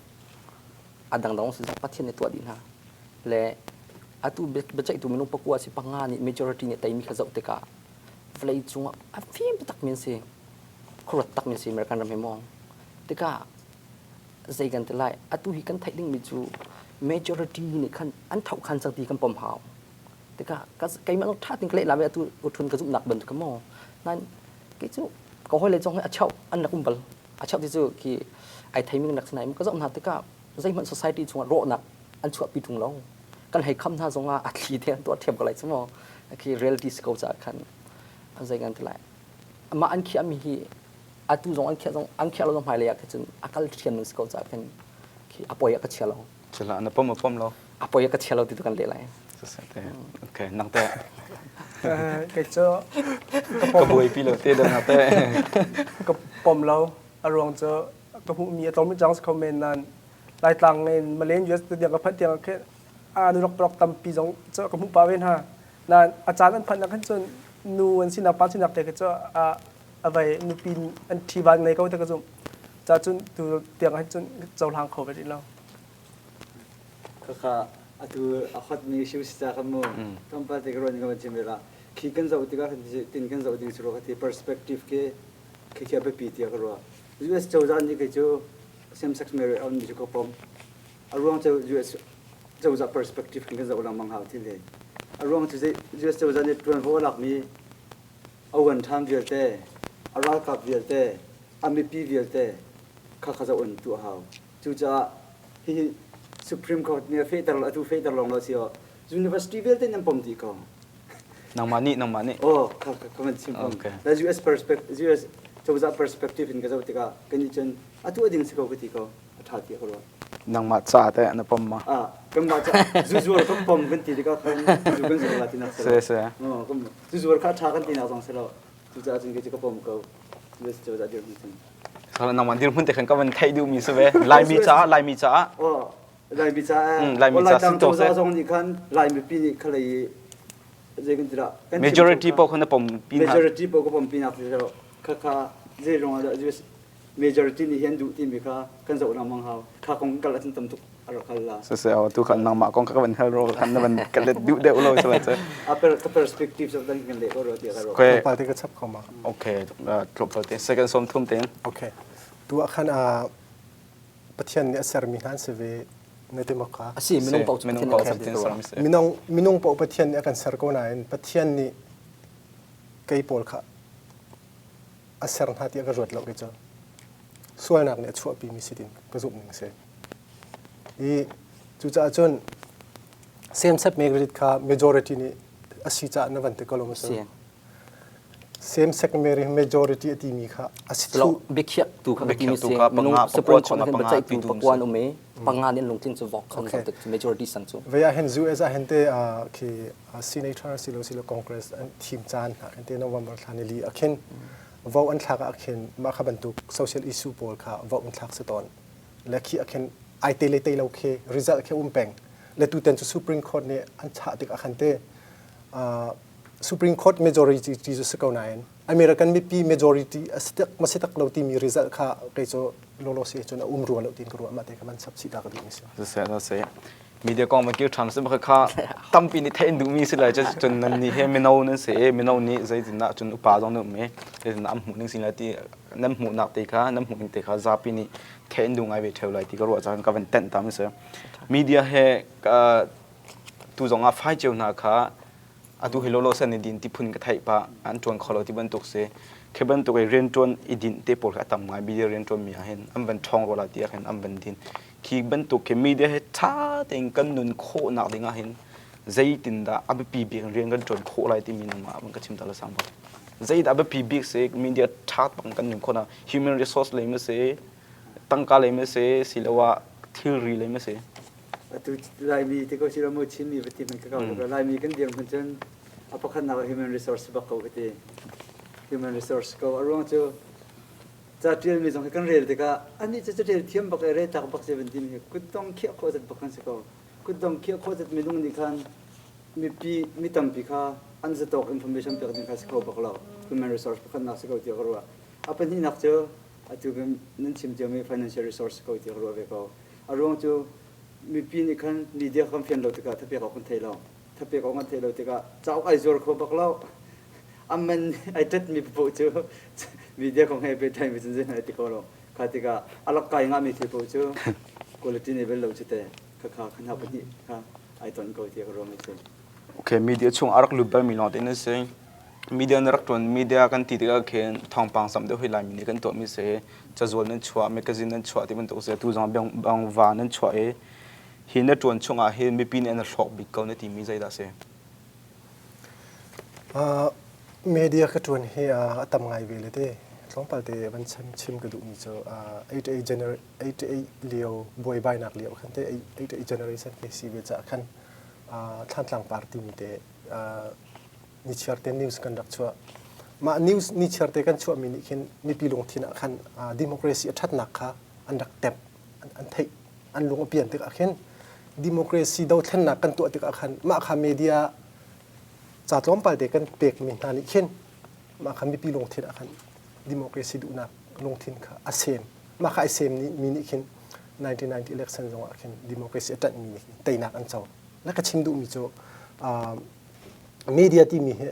a dangdang si zong Pathian nih tuah dih hna. Le atu biaceihtu minung pakua si panga nih majority nih teimi kha zoh tikah vawlei cungah a fim takmi an si. Khuaruat takmi an si American ram hi maw. Tikah zei kan ti lai atu hi kan theih dingmi cu majority nih khan an tho khan cang ti kan pom hau tikah keimah zong ṭha tin ka leh la ve atu uthun ka zumhnak bantuk maw nain kei cu ka hawile zong hi a cheuh an rak um bal a cheuh ti cu khi ai theimi kan rak si nain ka zoh hna tikah zeihmanh society chungah rawhnak an chuahpi ṭung lo kan hei kham hna zongah a thli te an tuah ṭhiam ko lai cu maw khi reality si ko caah khan zei kan ti lai. Mah an khiahmi hi atu zong an khiah zong an khiah lo zong hmailei ah khin cun a kal ṭhiam ding si ko caah khin khi a poi ah ka chia lo. Cula na pom a pom lo. A poi ah ka chia lo ti tu kan leh lai. Okay, nang te. Kei cu ka buaipi lo te dang te. Ka pom lo. A ruang cu ka hmuhmi a tlawm cang si kho men nan Laitlang in Malayan US tiang ka phanh tiang khin a nu rok tampi zong cu ka hmuh pah ve hna. Nain a caan an phanh ah khan cun nu an sinak pa sinak te khi cu a a vei nupi an ṭhi van ngei ko te ka zumh. Ca cun tu tiang ah cun cohlang kho ve rih lo. Khakha atu a hot mi issue si ca kha mu tlawmpal te ka ruah ning ka van chim ve la. Khi kan zoh tikah tin kan zoh ding si rua ka ti perspective khi khi khi a biapi tiah ka ruah. US cozah nih kei cu same sex marriage a on mi cu ka pom. A ruang cu US cozah perspective kan zoh lengmang hau thil hi. A ruang cu US cozah nih ṭuanvo a lakmi a uan ṭhan vialte, a ralkap vialte, a mipi vialte kha kha zoh in tuah hau. Cucaah hihi Supreme Court nih a fehter atu fehter lawng lo si aw university vialte nan pom dih ko. Nangmah nih nangmah nih. Oh, kha kha kha van chim pom. Okay. La US perspective US cozah perspective in ka zoh tikah kan nih cun atu a ding si ko ka ti ko. A ṭha ti ka ruah. Nangmah ca teh na pom ma? Ah, kanmah ca zuzuar kan pom kan ti tikah khan zu kan zuar la tinak si Se se. Oh, kan zuzuar kha ṭha kan tinak zong si lo. Cucaah cun kei cu ka pom ko. US cozah dirhmun cun. Sala nangmah dirhmun te khan ka van theih duhmi si ve. Laimi caah Laimi caah. Oh, Laimi caah. Laimi caah Laitlang cozah zong nih khan Laimi pi nih khalei zei kan ti dah. Majority paoh kha na pom pi hna. Majority paoh ka pom pi nak si lo. Kha kha zei ruang ah dah US majority nih hin duh timi kha kan zoh lengmang hau kha kong kal ahcun tam tuk a rak hal la siseh aw tu khan nangmah kong kha ka van hal ro khan na van ka let duh deuh lo so ce a per ka perspective so dan kan le ko ro ti ka ro okay tlawmpal te ka chap kho ma okay tlawmpal te second som thum ten okay tu ah khan a Pathian nih a sermi hna an si ve na ti mak ka Asi minung paoh cu minung Pathian paoh nih a Pathian ser sermi si minung minung paoh Pathian nih a kan ser ko nain Pathian nih kei pawl kha a ser hna tiah ka ruat lo kei cu sualnak nih a chuahpimi si tin ka zumh ning si i cucaah cun same sex marriage kha majority nih a si caah na van ti ko lo maw same sex marriage majority a timi kha a si thu biakhiak tu kha timi si minung Supreme Court hin biaceihtu pakuan um i panga nih lungtling cu vok khan majority sang cu vei ah hin US ah hin te khi senator silo silo congress an thim caan hna khin te November thla ni li ah khin vote an thlak ah khin mah kha bantuk social issue pawl kha vote an thlak si tawn le khi ah khin ai te le te lo khi result khi um peng le tuten cu Supreme Court nih an chah tik ah khan te Supreme Court majority ti cu si ko nain American mipi majority a si tak ma si tak lo timi result kha kei cu lolo si cun a um rua lo tin ka ruah ma te kha man sap si ta ka duh mi si se se media kong ma kir ṭhan si kha tampi nih theih duhmi si lai cun nan nih he mino nan si i mino nih zeitindah cun upa zong nan um i zeitindah an hmuh ning si lai ti nan hmuhnak te kha nan hmuh ning te kha zapi nih theih duh ngai ve ṭheo lai ti ka ruah caan ka van tenh ta mi si media he tu zong ah fai cio hna kha atu hi lolo san i din ti phun ka theih pa an ṭuan kho lo ti bantuk si khi bantuk i rianṭuan i dinh te pawl kha a tam ngai media rianṭuan mi ah hin an van ṭhawng rua la ti ah khin an van din khi bantuk khi media he ṭha tein kan nun khawhnak ding ah hin zeitindah a biapi bik in rian kan ṭuan khawh lai timi nangmah van ka chim ta la sang bak zeidah a biapi bik si media ṭha bang kan nun khawhnak human resource lei ma si tangka lei ma si siloah thilri lei ma si atu Laimi ti ko si lo mu Chinmi va ti hmanh ka kau tuk Laimi kan dirhmun cun a pakhatnak ah human resource bak ko ka ti human resource ko a ruang cu ca ṭialmi zong hi kan rel tikah anih cu caṭial thiam bak i rel tlak bak si van timi hi kutdong khiah khawh zat bak kan si ko kutdong khiah khawh zat minung nih khan mipi mi tampi kha an zatawk information pek ding kha si kho bak lo human resource pakhatnak si ko tiah ka ruah a pahnihnak cu atu nan chim ciami financial resource ko tiah ka ruah ve ko A ruang cu mipi nih khan media kan fian lo tikah thapek awk kan thei lo. Thapek awk kan theih lo tikah cauk ai zuar kho bak lo. A man ai ṭetmi paoh cu media kong he pehtlaimi cun zeihmanh ai ti kho lo. Kha tikah a rak kai ngahmi thil paoh cu quality nei bel lo cu te. Khakha kha hna pahnih kha ai ton ko tiah ka ruah mi si. Okay, media chung a rak lut balmi lawng te na si. Media na rak ṭuan media kan ti tikah khin thawngpang sam deuh hi Laimi nih kan tuahmi si. Cazual nan chuah, magazine nan chuah ti bantuk si. Atu zong bang va nan chuah i hi na ṭuan chungah hin mipi nih an hlawk bik ko na timi zeidah si? Uh, Media ka ṭuan hi a tam ngai ve le te. Tlawmpal te van chim ka duhmi cu 88 lio buaibainak lio khan te 88 generation ke si ve caah khan Thlantlang Par timi te nichiar te news kan rak chuah. Mah news nichiar te kan chuahmi nih khin mipi lungthin ah khan democracy a ṭhatnak kha an rak tep, an theih, an lung a pian tikah khin democracy dothlennak kan tuah tikah khan mah kha media ca tlawmpal te kan pekmi hna nih khin mah kha mipi lungthin ah khan democracy duhnak lungthin kha a sem. Mah kha ai sem mi nih khin 1990 election zongah khin democracy a ṭanhmi nih teinak an co. Na ka chim duhmi cu media timi hi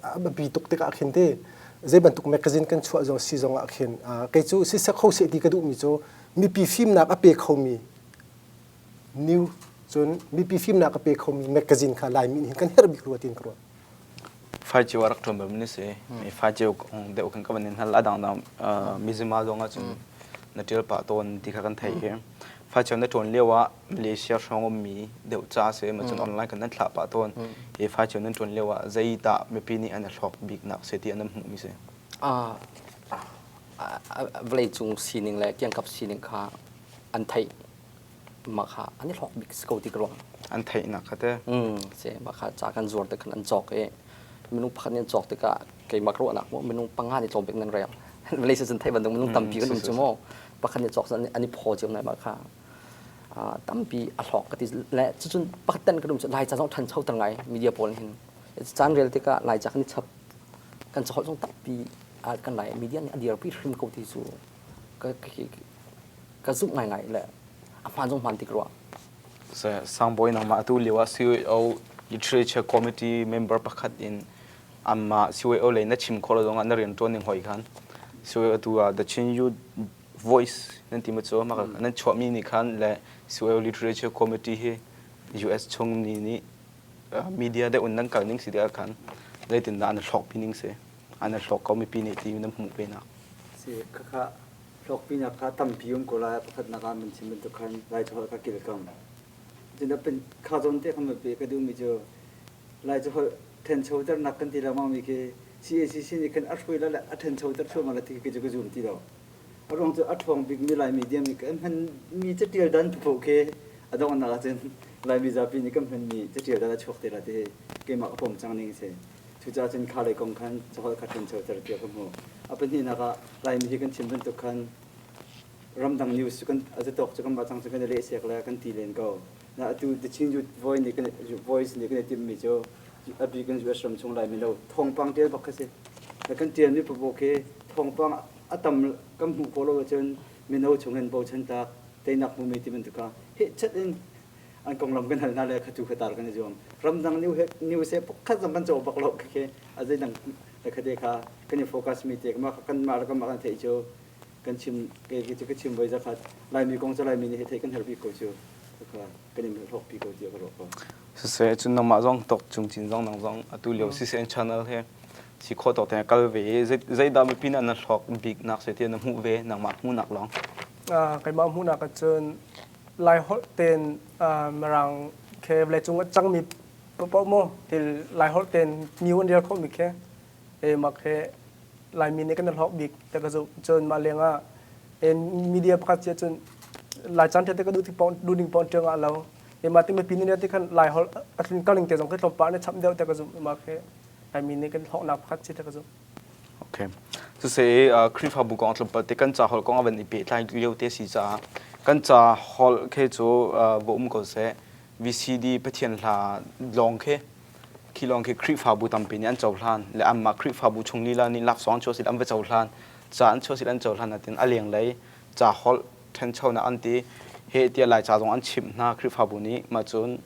a biapi tuk tikah khin te zei bantuk magazine kan chuah zong si zongah khin kei cu siseh kho seh ti ka duhmi cu mipi fimnak a pe khomi new cun mipi fimnak a pe khomi magazine kha Laimi nih hin kan herh bik rua tiin ka ruah. Faiceu a rak ṭuan bal ni si. Mi faiceu kong deuh khan ka van in hal a dangdang mizima zong ahcun na ṭial pah tawn ti kha kan theih i faiceu na ṭuan lio ah Malaysia hrawng ummi deuh ca si ma cun online kan nan thlah pah tawn. I faiceu nan ṭuan lio ah zeidah mipi nih an i hlawk biknak si ti an hmuh mi si? Vawleicung sining le kiangkap sining kha an theih mah kha an i hlawk bik si ko ti ka ruah. An theihnak kha te. Si mah kha ca kan zuar te khan an cawk i minung pakhat nih an cawk tikah keimah ka ruahnak mu minung panga nih tlawm bik nan rel. Malaysia cun theih bantuk minung tampi kan um cu mu. Pakhat nih cawk an i phaw cio nai mah kha tampi a hlawk ka ti le cucun pakhat ten kan um cu Laica zong ṭhancho ter ngai media pawl hin caan rel tikah Laica kan i chap kan caholh zong tampi kan lai media nih a dirpi hrim ko ti cu ka ka zumh ngaingai le a hmaan zong hmaan ti ka ruah. Sangbawi nangmah atu lio ah CYO Literature Committee member pakhat in amma CYO lei na chim khawh lo zongah na rian ṭuan ning hoi khan CYO atu ah The Chin Youth Voice nan ti ma cu nan chuahmi nih khan le CYO Literature Committee hi US chung ni nih media deuh in nan kal ning si tikah khan zeitindah an hlawkpi ning si an hlawk ko mipi nih ti nan hmuh ve nak si khakha hlawkpinak kha tampi um ko lai pakhatnak ah man chim bantuk khan lai caholh kha kilkam cun kha zawn te khan pe ka duhmi cu lai caholh ṭhanchoternak kan ti lengmang mi khi CACC nih khan a hruai la le a ṭhanchoter thluahmah la ti khi cu ka zum ti lo a ruang cu a ṭhawng bikmi Laimi diam nih kan hmanmi catial dan paoh khi a donghnak ahcun Laimi zapi nih kan hmanmi catial dan a chuak te la ti hi keimah ka pom cang ning a si Cucaah cun kha lei kong khan caholh kha ṭhanchoter tiah ka hmuh. A pahnihnak ah Laimi hi kan chim bantuk khan ramdang news cu kan a zatawk cu kanmah cang cu kan i lehsek le kan ti len ko. Na atu The Chin Youth Voice nih kan Voice nih kan i timhmi cu a bik in US ram chung Laimi lo thawngpang ṭial bak kha si. Na kan ṭialmi paoh khi thawngpang a tam kan hmuh khawh lo ahcun mino chung in bochan tlak teinak hmumi ti bantuk kha hehchat in an konglam kan hal hna le khatu khatar kan i zuam ramdang new he news he pakhat zong kan caw bak lo khi a zeidang khate kha kan i focus mi te ma kan mah kan mah kan theih cu kan chim ke cu ka chim voi zakhat laimi kong cu laimi nih theih kan herh bik ko cu kha kan in hlawk pi ko tiah ka ruah ko siseh cun nangmah zong tok cung cin zong nang zong atu lio CCN channel he si khawh tawk te kal ve i zeidah mipi na hlawk bik nak se ti na hmuh ve nangmah hmuhnak lawng keimah hmuhnak ahcun Laiholh tein Mirang khi vawleicung a cangmi paohpaoh mu til Laiholh tein new an rel khawhmi khi mah khi Laimi nih kan i hlawk bik ti ka zumh. Cun mah lengah media pakhat si ahcun Lai caan ṭha te ka duh tik paoh duh ning paoh ṭiang ah lo. Mah ti mipi nih ti khan Laiholh a tlun kal ning te zong khi tlawmpal nih chap deuh ti ka zumh. Mah khi Laimi nih kan hlawknak pakhat si ti ka zumh. Okay. Cusi Khrihfabu kong tlawmpal te kan ca holh kong a van i pehtlai lio te si caah kan ca holh khi cu va um ko seh. VCD Pathian hla lawng khi khi lawng khi Khrihfabu tampi nih an cohlan le anmah Khrihfabu chung lila nih laksawng an chuah sil an va cohlan ca an chuah sil an cohlan natin a lenglei ca holh ṭhanchonak an ti he tiah Laica zong an chimh hna Khrihfabu nih mah cun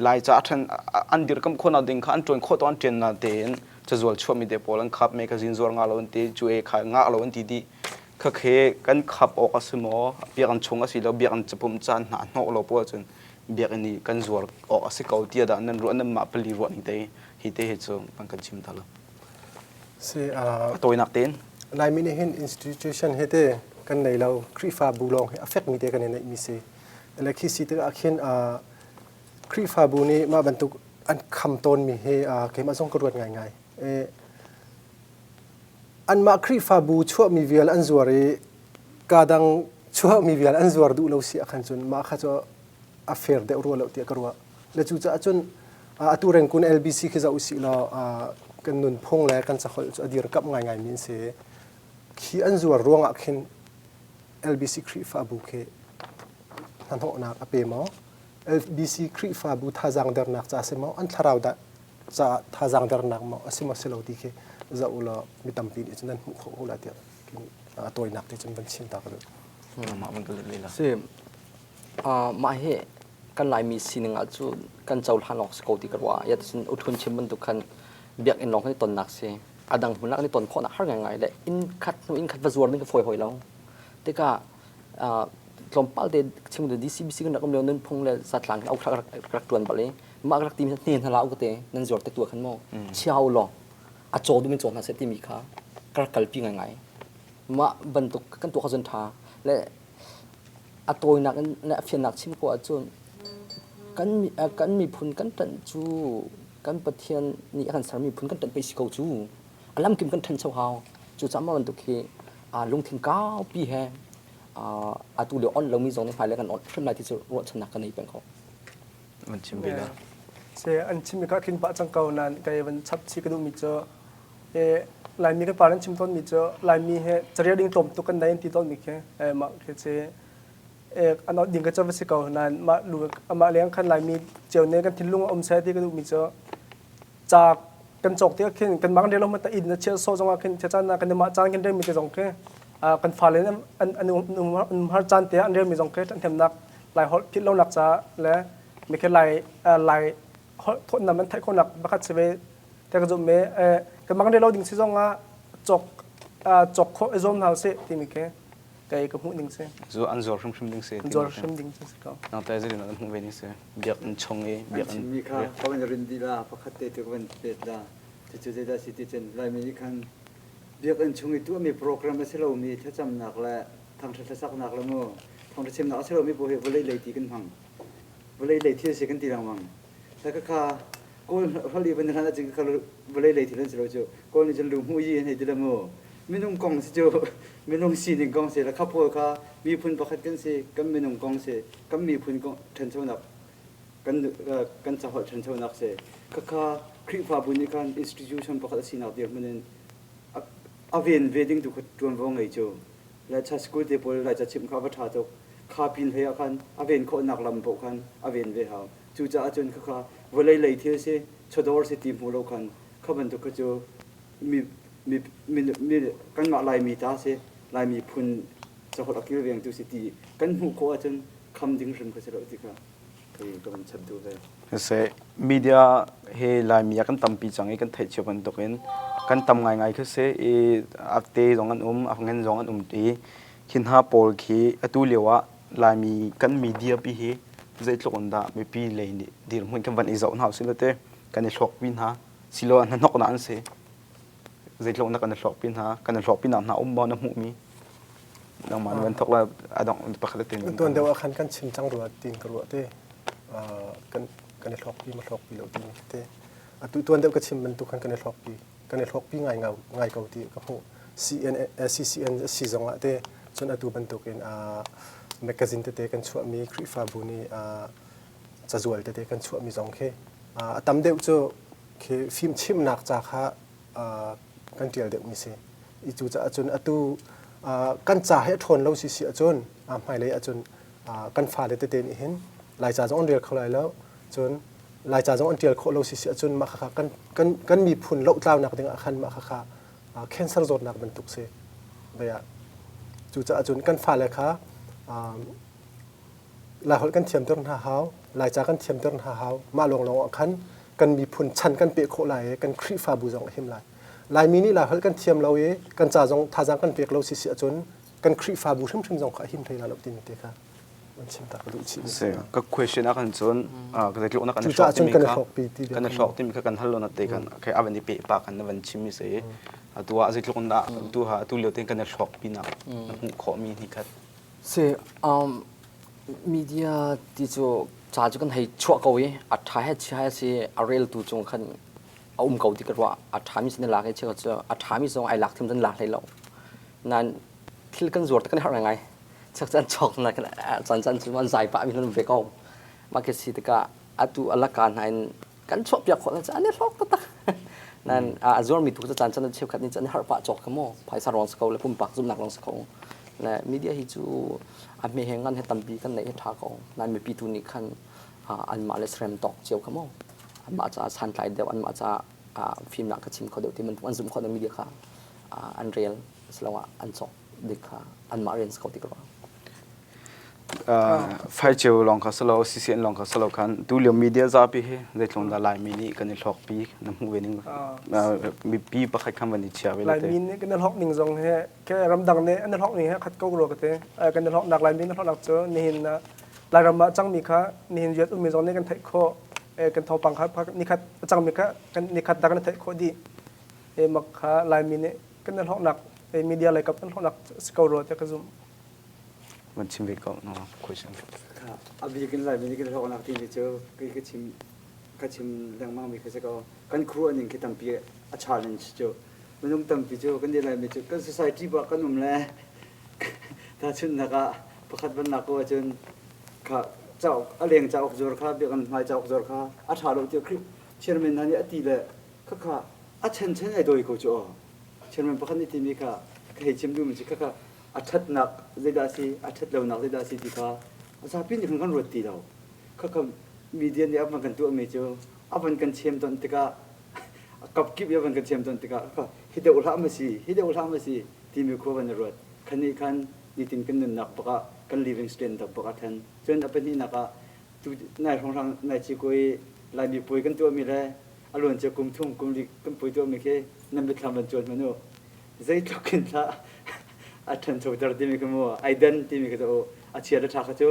Laica a ṭhen an dirkamh khawhnak ding kha an ṭuan khawh tawk an ṭian na tein cazual chuahmi te pawl an khap magazine zuar ngah lo an ti cu e kha ngah lo an ti dih khakhe kan khap awk a si maw biakinn chung a si lo biakinn capum caan hna hnawh lo pawl cun biakinn i kan zuar awk a si ko tiah dah nan ruah nan mah pali ruah ning te hi te hi cu an kan chim ta lo si a tawinak tein Laimi nih hin institution he te kan nei lo Khrihfabu lawng hi a fekmi te kan i neihmi si le khi si tikah khin Khrihfabu nih mah bantuk an kham tawnmi hi keimah zong ka ruat ngaingai. Anmah Khrihfabu chuahmi vial an zuar i kadang chuahmi vial an zuar duh lo si ahkhan cun mah kha cu a fair deuh rua lo tiah ka ruah. Le cucaah cun atu rengkun LBC khi zoh usih law kan nunphung le kan caholh cu a dirkamh ngaingaimi an si. Khi an zuar ruangah khin LBC Khrihfabu khi hnahnawhnak a pe maw? LBC Khrihfabu thazaang dernak ca si maw? An thlarau dah caah thazaang dernak maw a si maw si lo ti khi zoh u law mi tampi nih cun nan hmuh khawh ko lai tiah a tawinak te cun van chim ta ka duh. Si mah hi kan Laimi sining ah cu kan cohlan awk si ko ti ka ruah. Ya cun uthun chim bantuk khan biakinn lawng kan i tonnak si. A dang hmun ah kan i ton khawhnak har ngaingai le inn khat hnu inn khat va zuar ding ka fawi hoi lo. Tikah tlawmpal te chim DCBC kan rak um lio nunphung le zatlang kan rak rak tuan bal i mah rak timi hne hna la u te nan zuar te tu khan mo chiao law a caw dumin caw hna seh timi kha ka rak kalpi ngaingai. Mah bantuk kan tuah kha cun ṭha le a tawinak in le a fiannak chim ko ahcun kan kan miphun kan ṭanh cu kan Pathian nih a kan ser miphun kan ṭanh pei si ko cu a lamkim kan ṭhancho hau cucaah mah bantuk hi lungthin kaupi he atu lio onh lomi zong nih hmailei kan onh hrim lai ti cu ruahchannak ka nei peng ko. An chim ve la. Se an chim mi kha tling pah cang ko nan kai van chap chi ka duh mi cu Laimi kan pa an chim tawnmi cu Laimi he carel ding tlawm tuk kan nei an ti tawnmi khi mah khi ci an ding ka cu va si ko nain mah lu amah leng khan Laimi cio ne kan thinlung a um seh ti ka duhmi cu ca kan cawk tikah khin kan mang rel lo hmanh inn na chiah sawh zongah khin caan ah kan mah caan kan relmi te zong khi kan fale an an um har caan te an relmi zong khi ṭhathnemnak Lai holh philh lonak ca le mi khi Lai Lai holh thawtnam an theih khawhnak pakhat si ve te ka zumh i kan mang lo ding si zong ah cawk cawk khawh i zuam hna usih timi khi kei ka hmuh ning si. Zu an zuar hrimhrim ding si. Zuar hrim ding si ko. Nang te zeitin an hmuh ve ning si. Biakinn chung i biakinn. Chimmi kha ka van rin dih la pakhat te tu ka van pet la. Cucu zeidah si ti cun Laimi nih khan biakinn chung i tuahmi program a si lomi thlacamnak le thangṭhat hlasaknak le mu thawngṭha chimnak a si lomi paoh hi vawlei lei ti kan hmang. Vawlei lei thil si kan ti lengmang. Khakha Kawl holh i van hlan ahcun khakha vawlei lei thil an si lo cu. Kawl nih cun lu hmuh yi an hei ti le mu. Minung kong si cu minung sining kong si le kha pawl kha miphun pakhat kan si, kan minung kong si, kan miphun kong ṭhanchonak kan kan caholh ṭhanchonak si. Khakha Khrihfabu nih khan institution pakhat a sinak dirhmun in a ven ve ding tu kha ṭuanvo ngei cu. Laicha school te pawl Laica chimh kha a va ṭha tuk. Kha pin hlei ah khan a ven khawhnak lam paoh khan a ven ve hau. Cucaah cun khakha vawlei lei thil si, chawdawr si ti hmu lo khan kha bantuk kha cu mi, mi, mi, mi, kanmah Laimi ta si, Laimi phun caholh a kilvengtu si ti kan hmuh khawh ahcun kham ding hrim kha si lo ti kha kei ka van chap duh ve. Siseh, media he Laimi ah kan tampi cang i kan theih cio bantukin kan tam ngaingai khi si i a te zong an um, a ngen zong an um i khi hna pawl khi atu lio ah Laimi kan media pi hi zeitluk in dah mipi lei nih dirhmun kan van i zoh hna usih te kan i hlawkpi hna silo hnahnoknak an si zeitluk na kan i hlawkpi hna kan i hlawkpi nak hna um maw na hmuhmi nangmah na van thok la adong pakhat te tuan deuh ah khan kan chim cang rua tin ka ruah te kan kan i hlawkpi ma hlawkpi lo timi te atu tuan deuh ka chim bantuk khan kan i hlawkpi kan i hlawkpi ngai ngai ko ti ka hmuh CN CCN si zong ah te cun atu bantukin magazine tete kan chuahmi Khrihfabu nih cazual tete kan chuahmi zong khi a tam deuh cu khi fimchimnak ca kha kan ṭial deuhmi si. I cucaah cun atu kan ca hi a ṭhawn lo si si ahcun hmailei ahcun kan fale tete nih hin Laica zong an rel kho lai lo cun Laica zong an ṭial khawh lo si si ahcun mah khakha kan kan kan miphun lohtlaunak ding ah khan mah khakha cancer zawtnak bantuk si. Bia cucaah cun kan fale kha Laiholh kan thiamter hna hau, Laica kan thiamter hna hau. Mah lawnglawng ah khan kan miphun chan kan peh khawh lai i kan Khrihfabu zong a him lai. Laimi nih Laiholh kan thiam lo i kan ca zong thazaang kan pek lo si si ahcun kan Khrihfabu hrimhrim zong kha a him hlei lai lo timi te kha an chim ta ka duh chih. Si ka question ah kan cun ka zeitluk na kan hlawk timi kha kan hlawk timi kha kan hal lo na te kan okay avan i pe pa kan na van chim mi si atu ah zeitluk na tu ha tu lio ten kan hlawk pi na hmuh khawh mi hi khat Si media ti cu ca cu kan hei chuah ko i a ṭha he chia he si a reltu cung khan. a um ko ti ka ruah. A ṭhami sin lak i cheukhat cu a ṭhami zong ai lak thiam cun lak hlei lo. Nain thil kan zuar te kan herh ngaingai. Cheukhat cu an cawk na caan caan cu an zai pah mi an um ve ko. Mah khi si tikah atu a laka hna in kan chuahpiak khawh cu an i hlawk taktak. Nain a zuarmi tu cu caan caan cheukhat nih cun an i harh pah cawk ka maw. Phaisa ruang si ko le pumpak zumhnak ruang si ko. Le media hi cu a hme he ngan he tampi kan neih hi ṭha ko. Nain mipi tu nih khan anmah le serem tawk cio kha maw anmah caah santlai deuh anmah caah fimnak ka chim kho deuh ti bantuk an zumh khawh deuh media kha an rel asiloah an cawk dik kha anmah rian si ko ti ka ruah. Faiceu lawng kha silo CCN lawng kha silo khan tu lio media zapi hi zeitlung dah Laimi nih kan i hlawkpi na hmuh ve ning mipi pakhat khan van i chia ve Laimi nih kan i hlawk ning zong he ke ramdang nih an i hlawk ning he khat ko rua ka ti kan i hlawknak Laimi an hlawknak cu nihin Lairam ah cangmi kha nihin riat ummi zong nih kan theih khawh. Kan thawngpang kha nikhat a cangmi kha kan nikhat dah kan theih khawh dih. Mak kha Laimi nih kan i hlawknak media lei kap kan hlawknak si ko rua tiah ka zumh. Van chim ve ko no question. A bik in Laimi nih kan hlawknak timi cu kei ka chim ka chim lengmang mi kha si ko. Kan khuaruah ning khi tampi a challenge cu. Minung tampi cu kan Laimi cu kan society bak kan um le Tahchunhnak ah pakhat van lak ko ahcun kha cauk a leng cauk zuar kha biakinn hmai cauk zuar kha a ṭha lo tiah Khrih chairman hna nih a ti le khakha a chenchen ai dawi ko cu aw. Chairman pakhat nih timi kha ka hei chim duhmi cu khakha a ṭhatnak zeidah a si a ṭhat lonak zeidah a si ti kha a zapi nih khan kan ruat ti lo. Khakha media nih a van kan tuahmi cu a van kan chem ton tikah a kapkip i a van kan chem ton tikah khakha hi deuh hlah ma si hi deuh hlah ma si timi khua van i ruat. Khanih khan nitin kan nunnak bak ah kan living standard bak ah then. Cun a pahnihnak ah tu nai hrawnghrang nai ciko i Laimi puai kan tuahmi le a luancia kum thum kum li kan puai tuahmi khi nan mitthlam van cuan hmanh u. Zeitluk in thlah a ṭhanchoter timi kha mu ai dan timi kha cu a chia le ṭha kha cu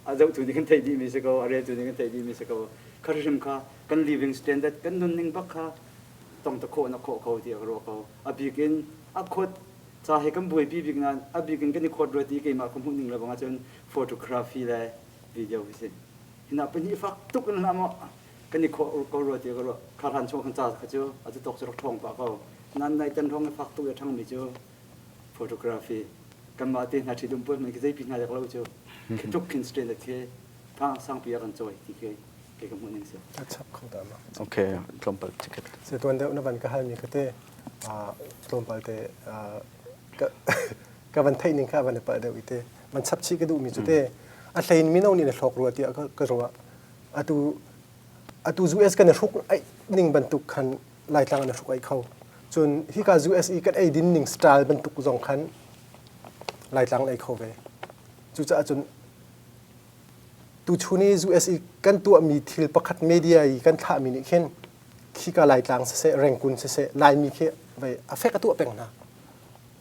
a zohtu nih kan theih dihmi si ko a reltu nih kan theih dihmi si ko kha hrim kha kan living standard kan nunning bak kha tong ta khawh na khawh ko tiah ka ruah ko a bik in a khawt ca he kan buaipi bik nain a bik in kan i khawt rua ti keimah ka hmuh ning le bang ahcun photography le video hi si hina pahnih fak tuk in hlah maw kan i khawh ko rua ti ka ruah kha hlan chung kan ca kha cu a cu tawk cu rak ṭhawng pah ko nan nai tan hrawng i fak tuk i a ṭhangmi cu photography kanmah te hna ṭhi dum puai hmanh khi zeipi hna lek lo cu khi tluk khin standard khi thang sangpi a kan cawi ti khi kei ka hmuh ning si a chap kho ta ma okay tlawmpal chiket se tuan deuh na van ka hal mi ka te tlawmpal te ka van theih ning kha van i palh deuh i te van chap chih ka duh mi cu te a hlein mino nih na hlawk rua tiah ka ruah atu atu US kan i hruk ai ning bantuk khan Laitlang an i hruk ai kho cun hika US i kan ei din ning style bantuk zong khan Laitlang an ei kho ve cucaah cun Tuchun i US i kan tuahmi thil pakhat media i kan thlahmi nih khin khika Laitlang siseh, Rengkun siseh, Laimi khi vei a fek a tuah peng hna.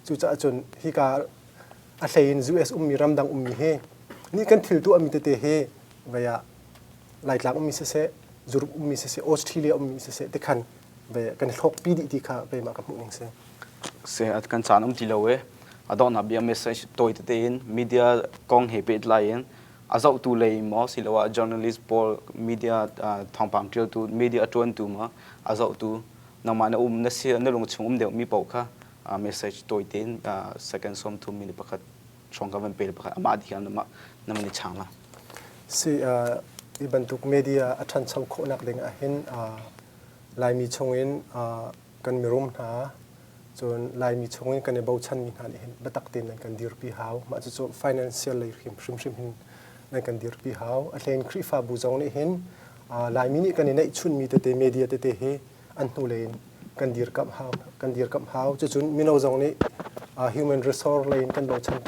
Cucaah cun hika a hlei in US ummi ramdang ummi hi nih kan thil tuahmi tete hi vei ah Laitlang ummi siseh, Europe ummi siseh, Australia ummi siseh tikhan vei kan i hlawkpi dih ti kha keimah ka hmuh ning si. Se kan caan um ti lo e. A donghnak bia message tawi tete in media kong he pehtlai in a zohtu lei maw siloah journalist pawl media thawngpang ṭialtu media a ṭuantu maw a zohtu nangmah na um na si na lungchung um deuhmi paoh kha message tawi tein second 30 minute pakhat hrawng ka van pe pakhat amah dih na na van i chang la Si hi bantuk media a ṭhancho khawhnak ding ah hin Laimi chungin kan mirum hna cun Laimi chungin kan i bochanmi hna nih hin biatak tein nan kan dirpi hau. Mah cucu financial lei hrimhrim hin nan kan dirpi hau. A hlein Khrihfabu zong nih hin Laimi nih kan i neihchunmi tete media tete hi an hnulei in kan dirkamh hau kan dirkamh hau. Cucun mino zong nih human resource lei in kan bochan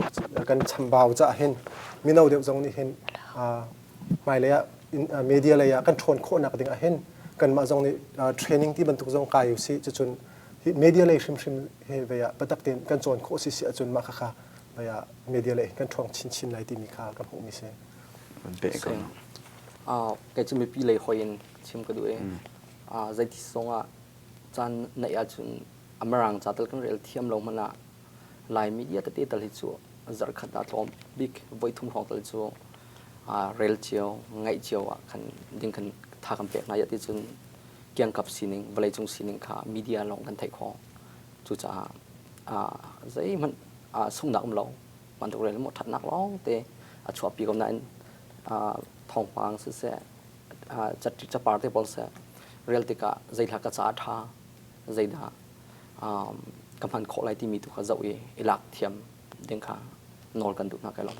kan chambau caah hin mino deuh zong nih hin hmailei ah media lei ah kan ṭhawn khawhnak ding ah hin kanmah zong nih training ti bantuk zong kai usih cucun hi media lei hrimhrim he vei ah biatak tein kan cawn khawh si si ahcun mah khakha vei ah media lei kan ṭhawng chinchin lai timi kha ka hmuhmi si. Kei cu mipi lei hoi in chim ka duh i zeiti zong ah caan neih ahcun a mirang ca tal kan rel thiam lo hmanh ah Lai media tete tal hi cu zarhkhat ah tlawm bik voi thum hrawng tal cu rel cio, ngaih cio ah khan ding khan tha kan pek hna ya ti cun. Kiangkap sining, vawleicung sining kha media lawng kan theih khawh. Cucaah zeihmanh sunghnak um lo. Bantuk rel maw ṭhatnak lawng te a chuahpi ko nain thawngpang siseh, capar te pawl seh, rel tikah zeihla ka ca a ṭha, zeidah ka hman khawh lai timi tu kha zoh i i lak thiam ding kha nawl kan duh hna kai lawm.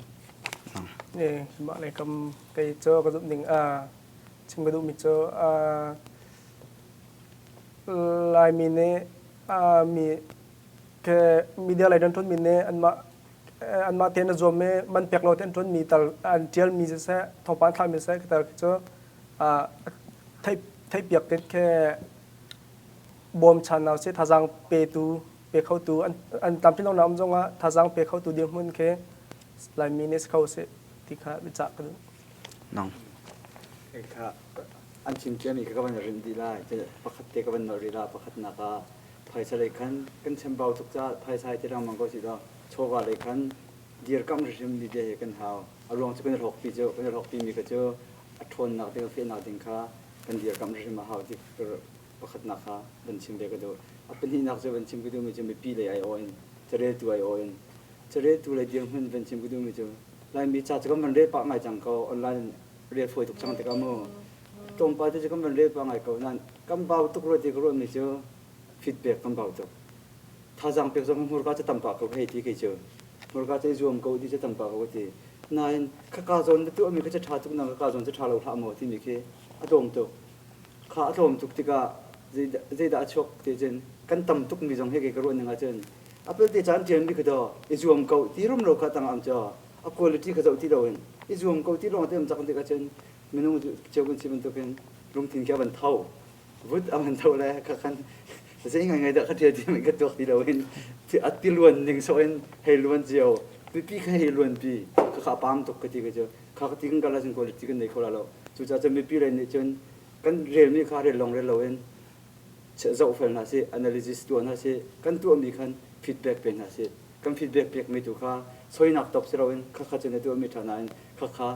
Eh, mah le kam kei cu ka zumh ning a chim ka duhmi cu Laimi nih mi ke media lei rianṭuan mi nih anmah anmah tein a zuam i man pek lo te an ṭuan mi tal an ṭial mi siseh thawngpang thlah mi siseh tal khi cu theih theihpiak te khi bawmchan hna usih thazaang petu pe khotu an an tlamtlin lonak um zongah thazaang pe khotu dirhmun khi Laimi nih si kho usih ti kha biacah ka duh. Nang. Kha an chim ciami kha ka van rinh dih lai. Pakhat te ka van nolh rih la. Pakhatnak ah phaisa lei khan kan chambau tuk caah phaisa hi ti lengmang ko si law chawva lei khan dirkamh hrimhrim media hi kan hau. A ruang cu kan i hlawkpi cu kan i hlawkpimi kha cu a ṭhawnnak ding a fehnak ding kha kan dirkamh hrimhrim a hau ti pakhatnak kha van chim ve ka duh. A pahnihnak cu van chim ka duhmi cu mipi lei aiawh in careltu aiawh in careltu lei dirhmun van chim ka duhmi cu Laimi ca cu kan van rel pah ngai cang ko online rel fawi tuk cang tikah mu tlawmpal te cu kan van rel pah ngai ko nain kan bau tuk rua ti ka ruahmi cu feedback kan bau tuk. Thazaang pek zong hmurka cu tam pah ko hei ti kei cu hmurka cu i zuam ko ti cu tam pah ko ka ti. Nain khaka zawn na tuahmi kha cu ṭha tuk na khaka zawn cu ṭha lo hlah maw timi khi a tlawm tuk. Kha a tlawm tuk tikah zeidah a chuak ti cun kan tam tukmi zong hi kei ka ruah ning ahcun a pelte caan ṭialmi kha daw i zuam ko ti rum lo kha tang am cu a quality kha zoh ti loin i zuam ko ti lawng te um cak tik ahcun minung cio kan si bantukin lungthin khi a van tho vut a van tho le kha khan zei ngai ngai dah ka ṭial ti ka tuak ti loin a ti luan ning sawh in hei luan cio pipi kha hei luan pi kha kha pam tuk ka ti ka cu kha ka ti kan kal ahcun quality kan nei kho la lo cucaah cun mipi lei nih cun kan relmi kha rel lawng rel loin zohfel hna sih analysis tuah hna sih kan tuahmi khan feedback pe hna sih kan feedback pekmi tu kha soinak top si loin kha kha cu na tuahmi ṭha nain kha kha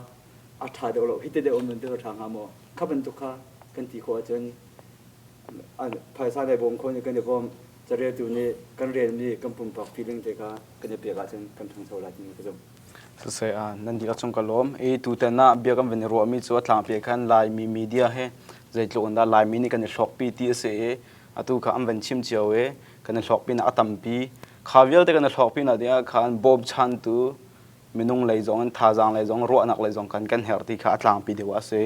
a ṭha deuh lo hi te deuh um in ṭha hnga maw kha bantuk kha kan ti khawh ahcun phaisa nei bawm kho nih kan i bawm careltu nih kan relmi kan pumpak feeling te kha kan i pek ahcun kan ṭhangcho lai timi ka zumh. Siseh nan dihlak cung ka lawm. I tutan ah bia kan van i ruahmi cu a tlangpi khan Laimi media he zeitluk in dah Laimi nih kan i hlawkpi ti a si i atu kha an van chim cio i kan i hlawkpi nak a tampi. Kha vialte kan i hlawkpi nak ding ah khan bawmchantu minung lei zong in thazaang lei zong ruahnak lei zong kan kan herh ti kha a tlangpi deuh a si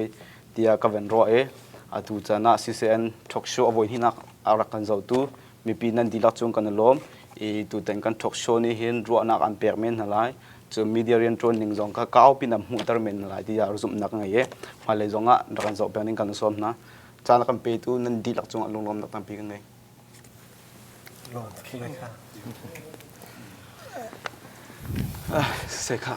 tiah ka van ruah i atu caan ah CCN talk show a voi hnihnak a rak kan zohtu mipi nan dihlak cung kan i lawm i tutan kan talk show nih hin ruahnak an pek men hna lai cu media rianṭuan ning zong kha kaupi na hmuhter men hna lai tiah zumhnak ka ngei i hmailei zong ah rak kan zoh peng ding kan sawm hna caan a kan petu nan dihlak cung ah lunglawmnak tampi ka ngei Sekha.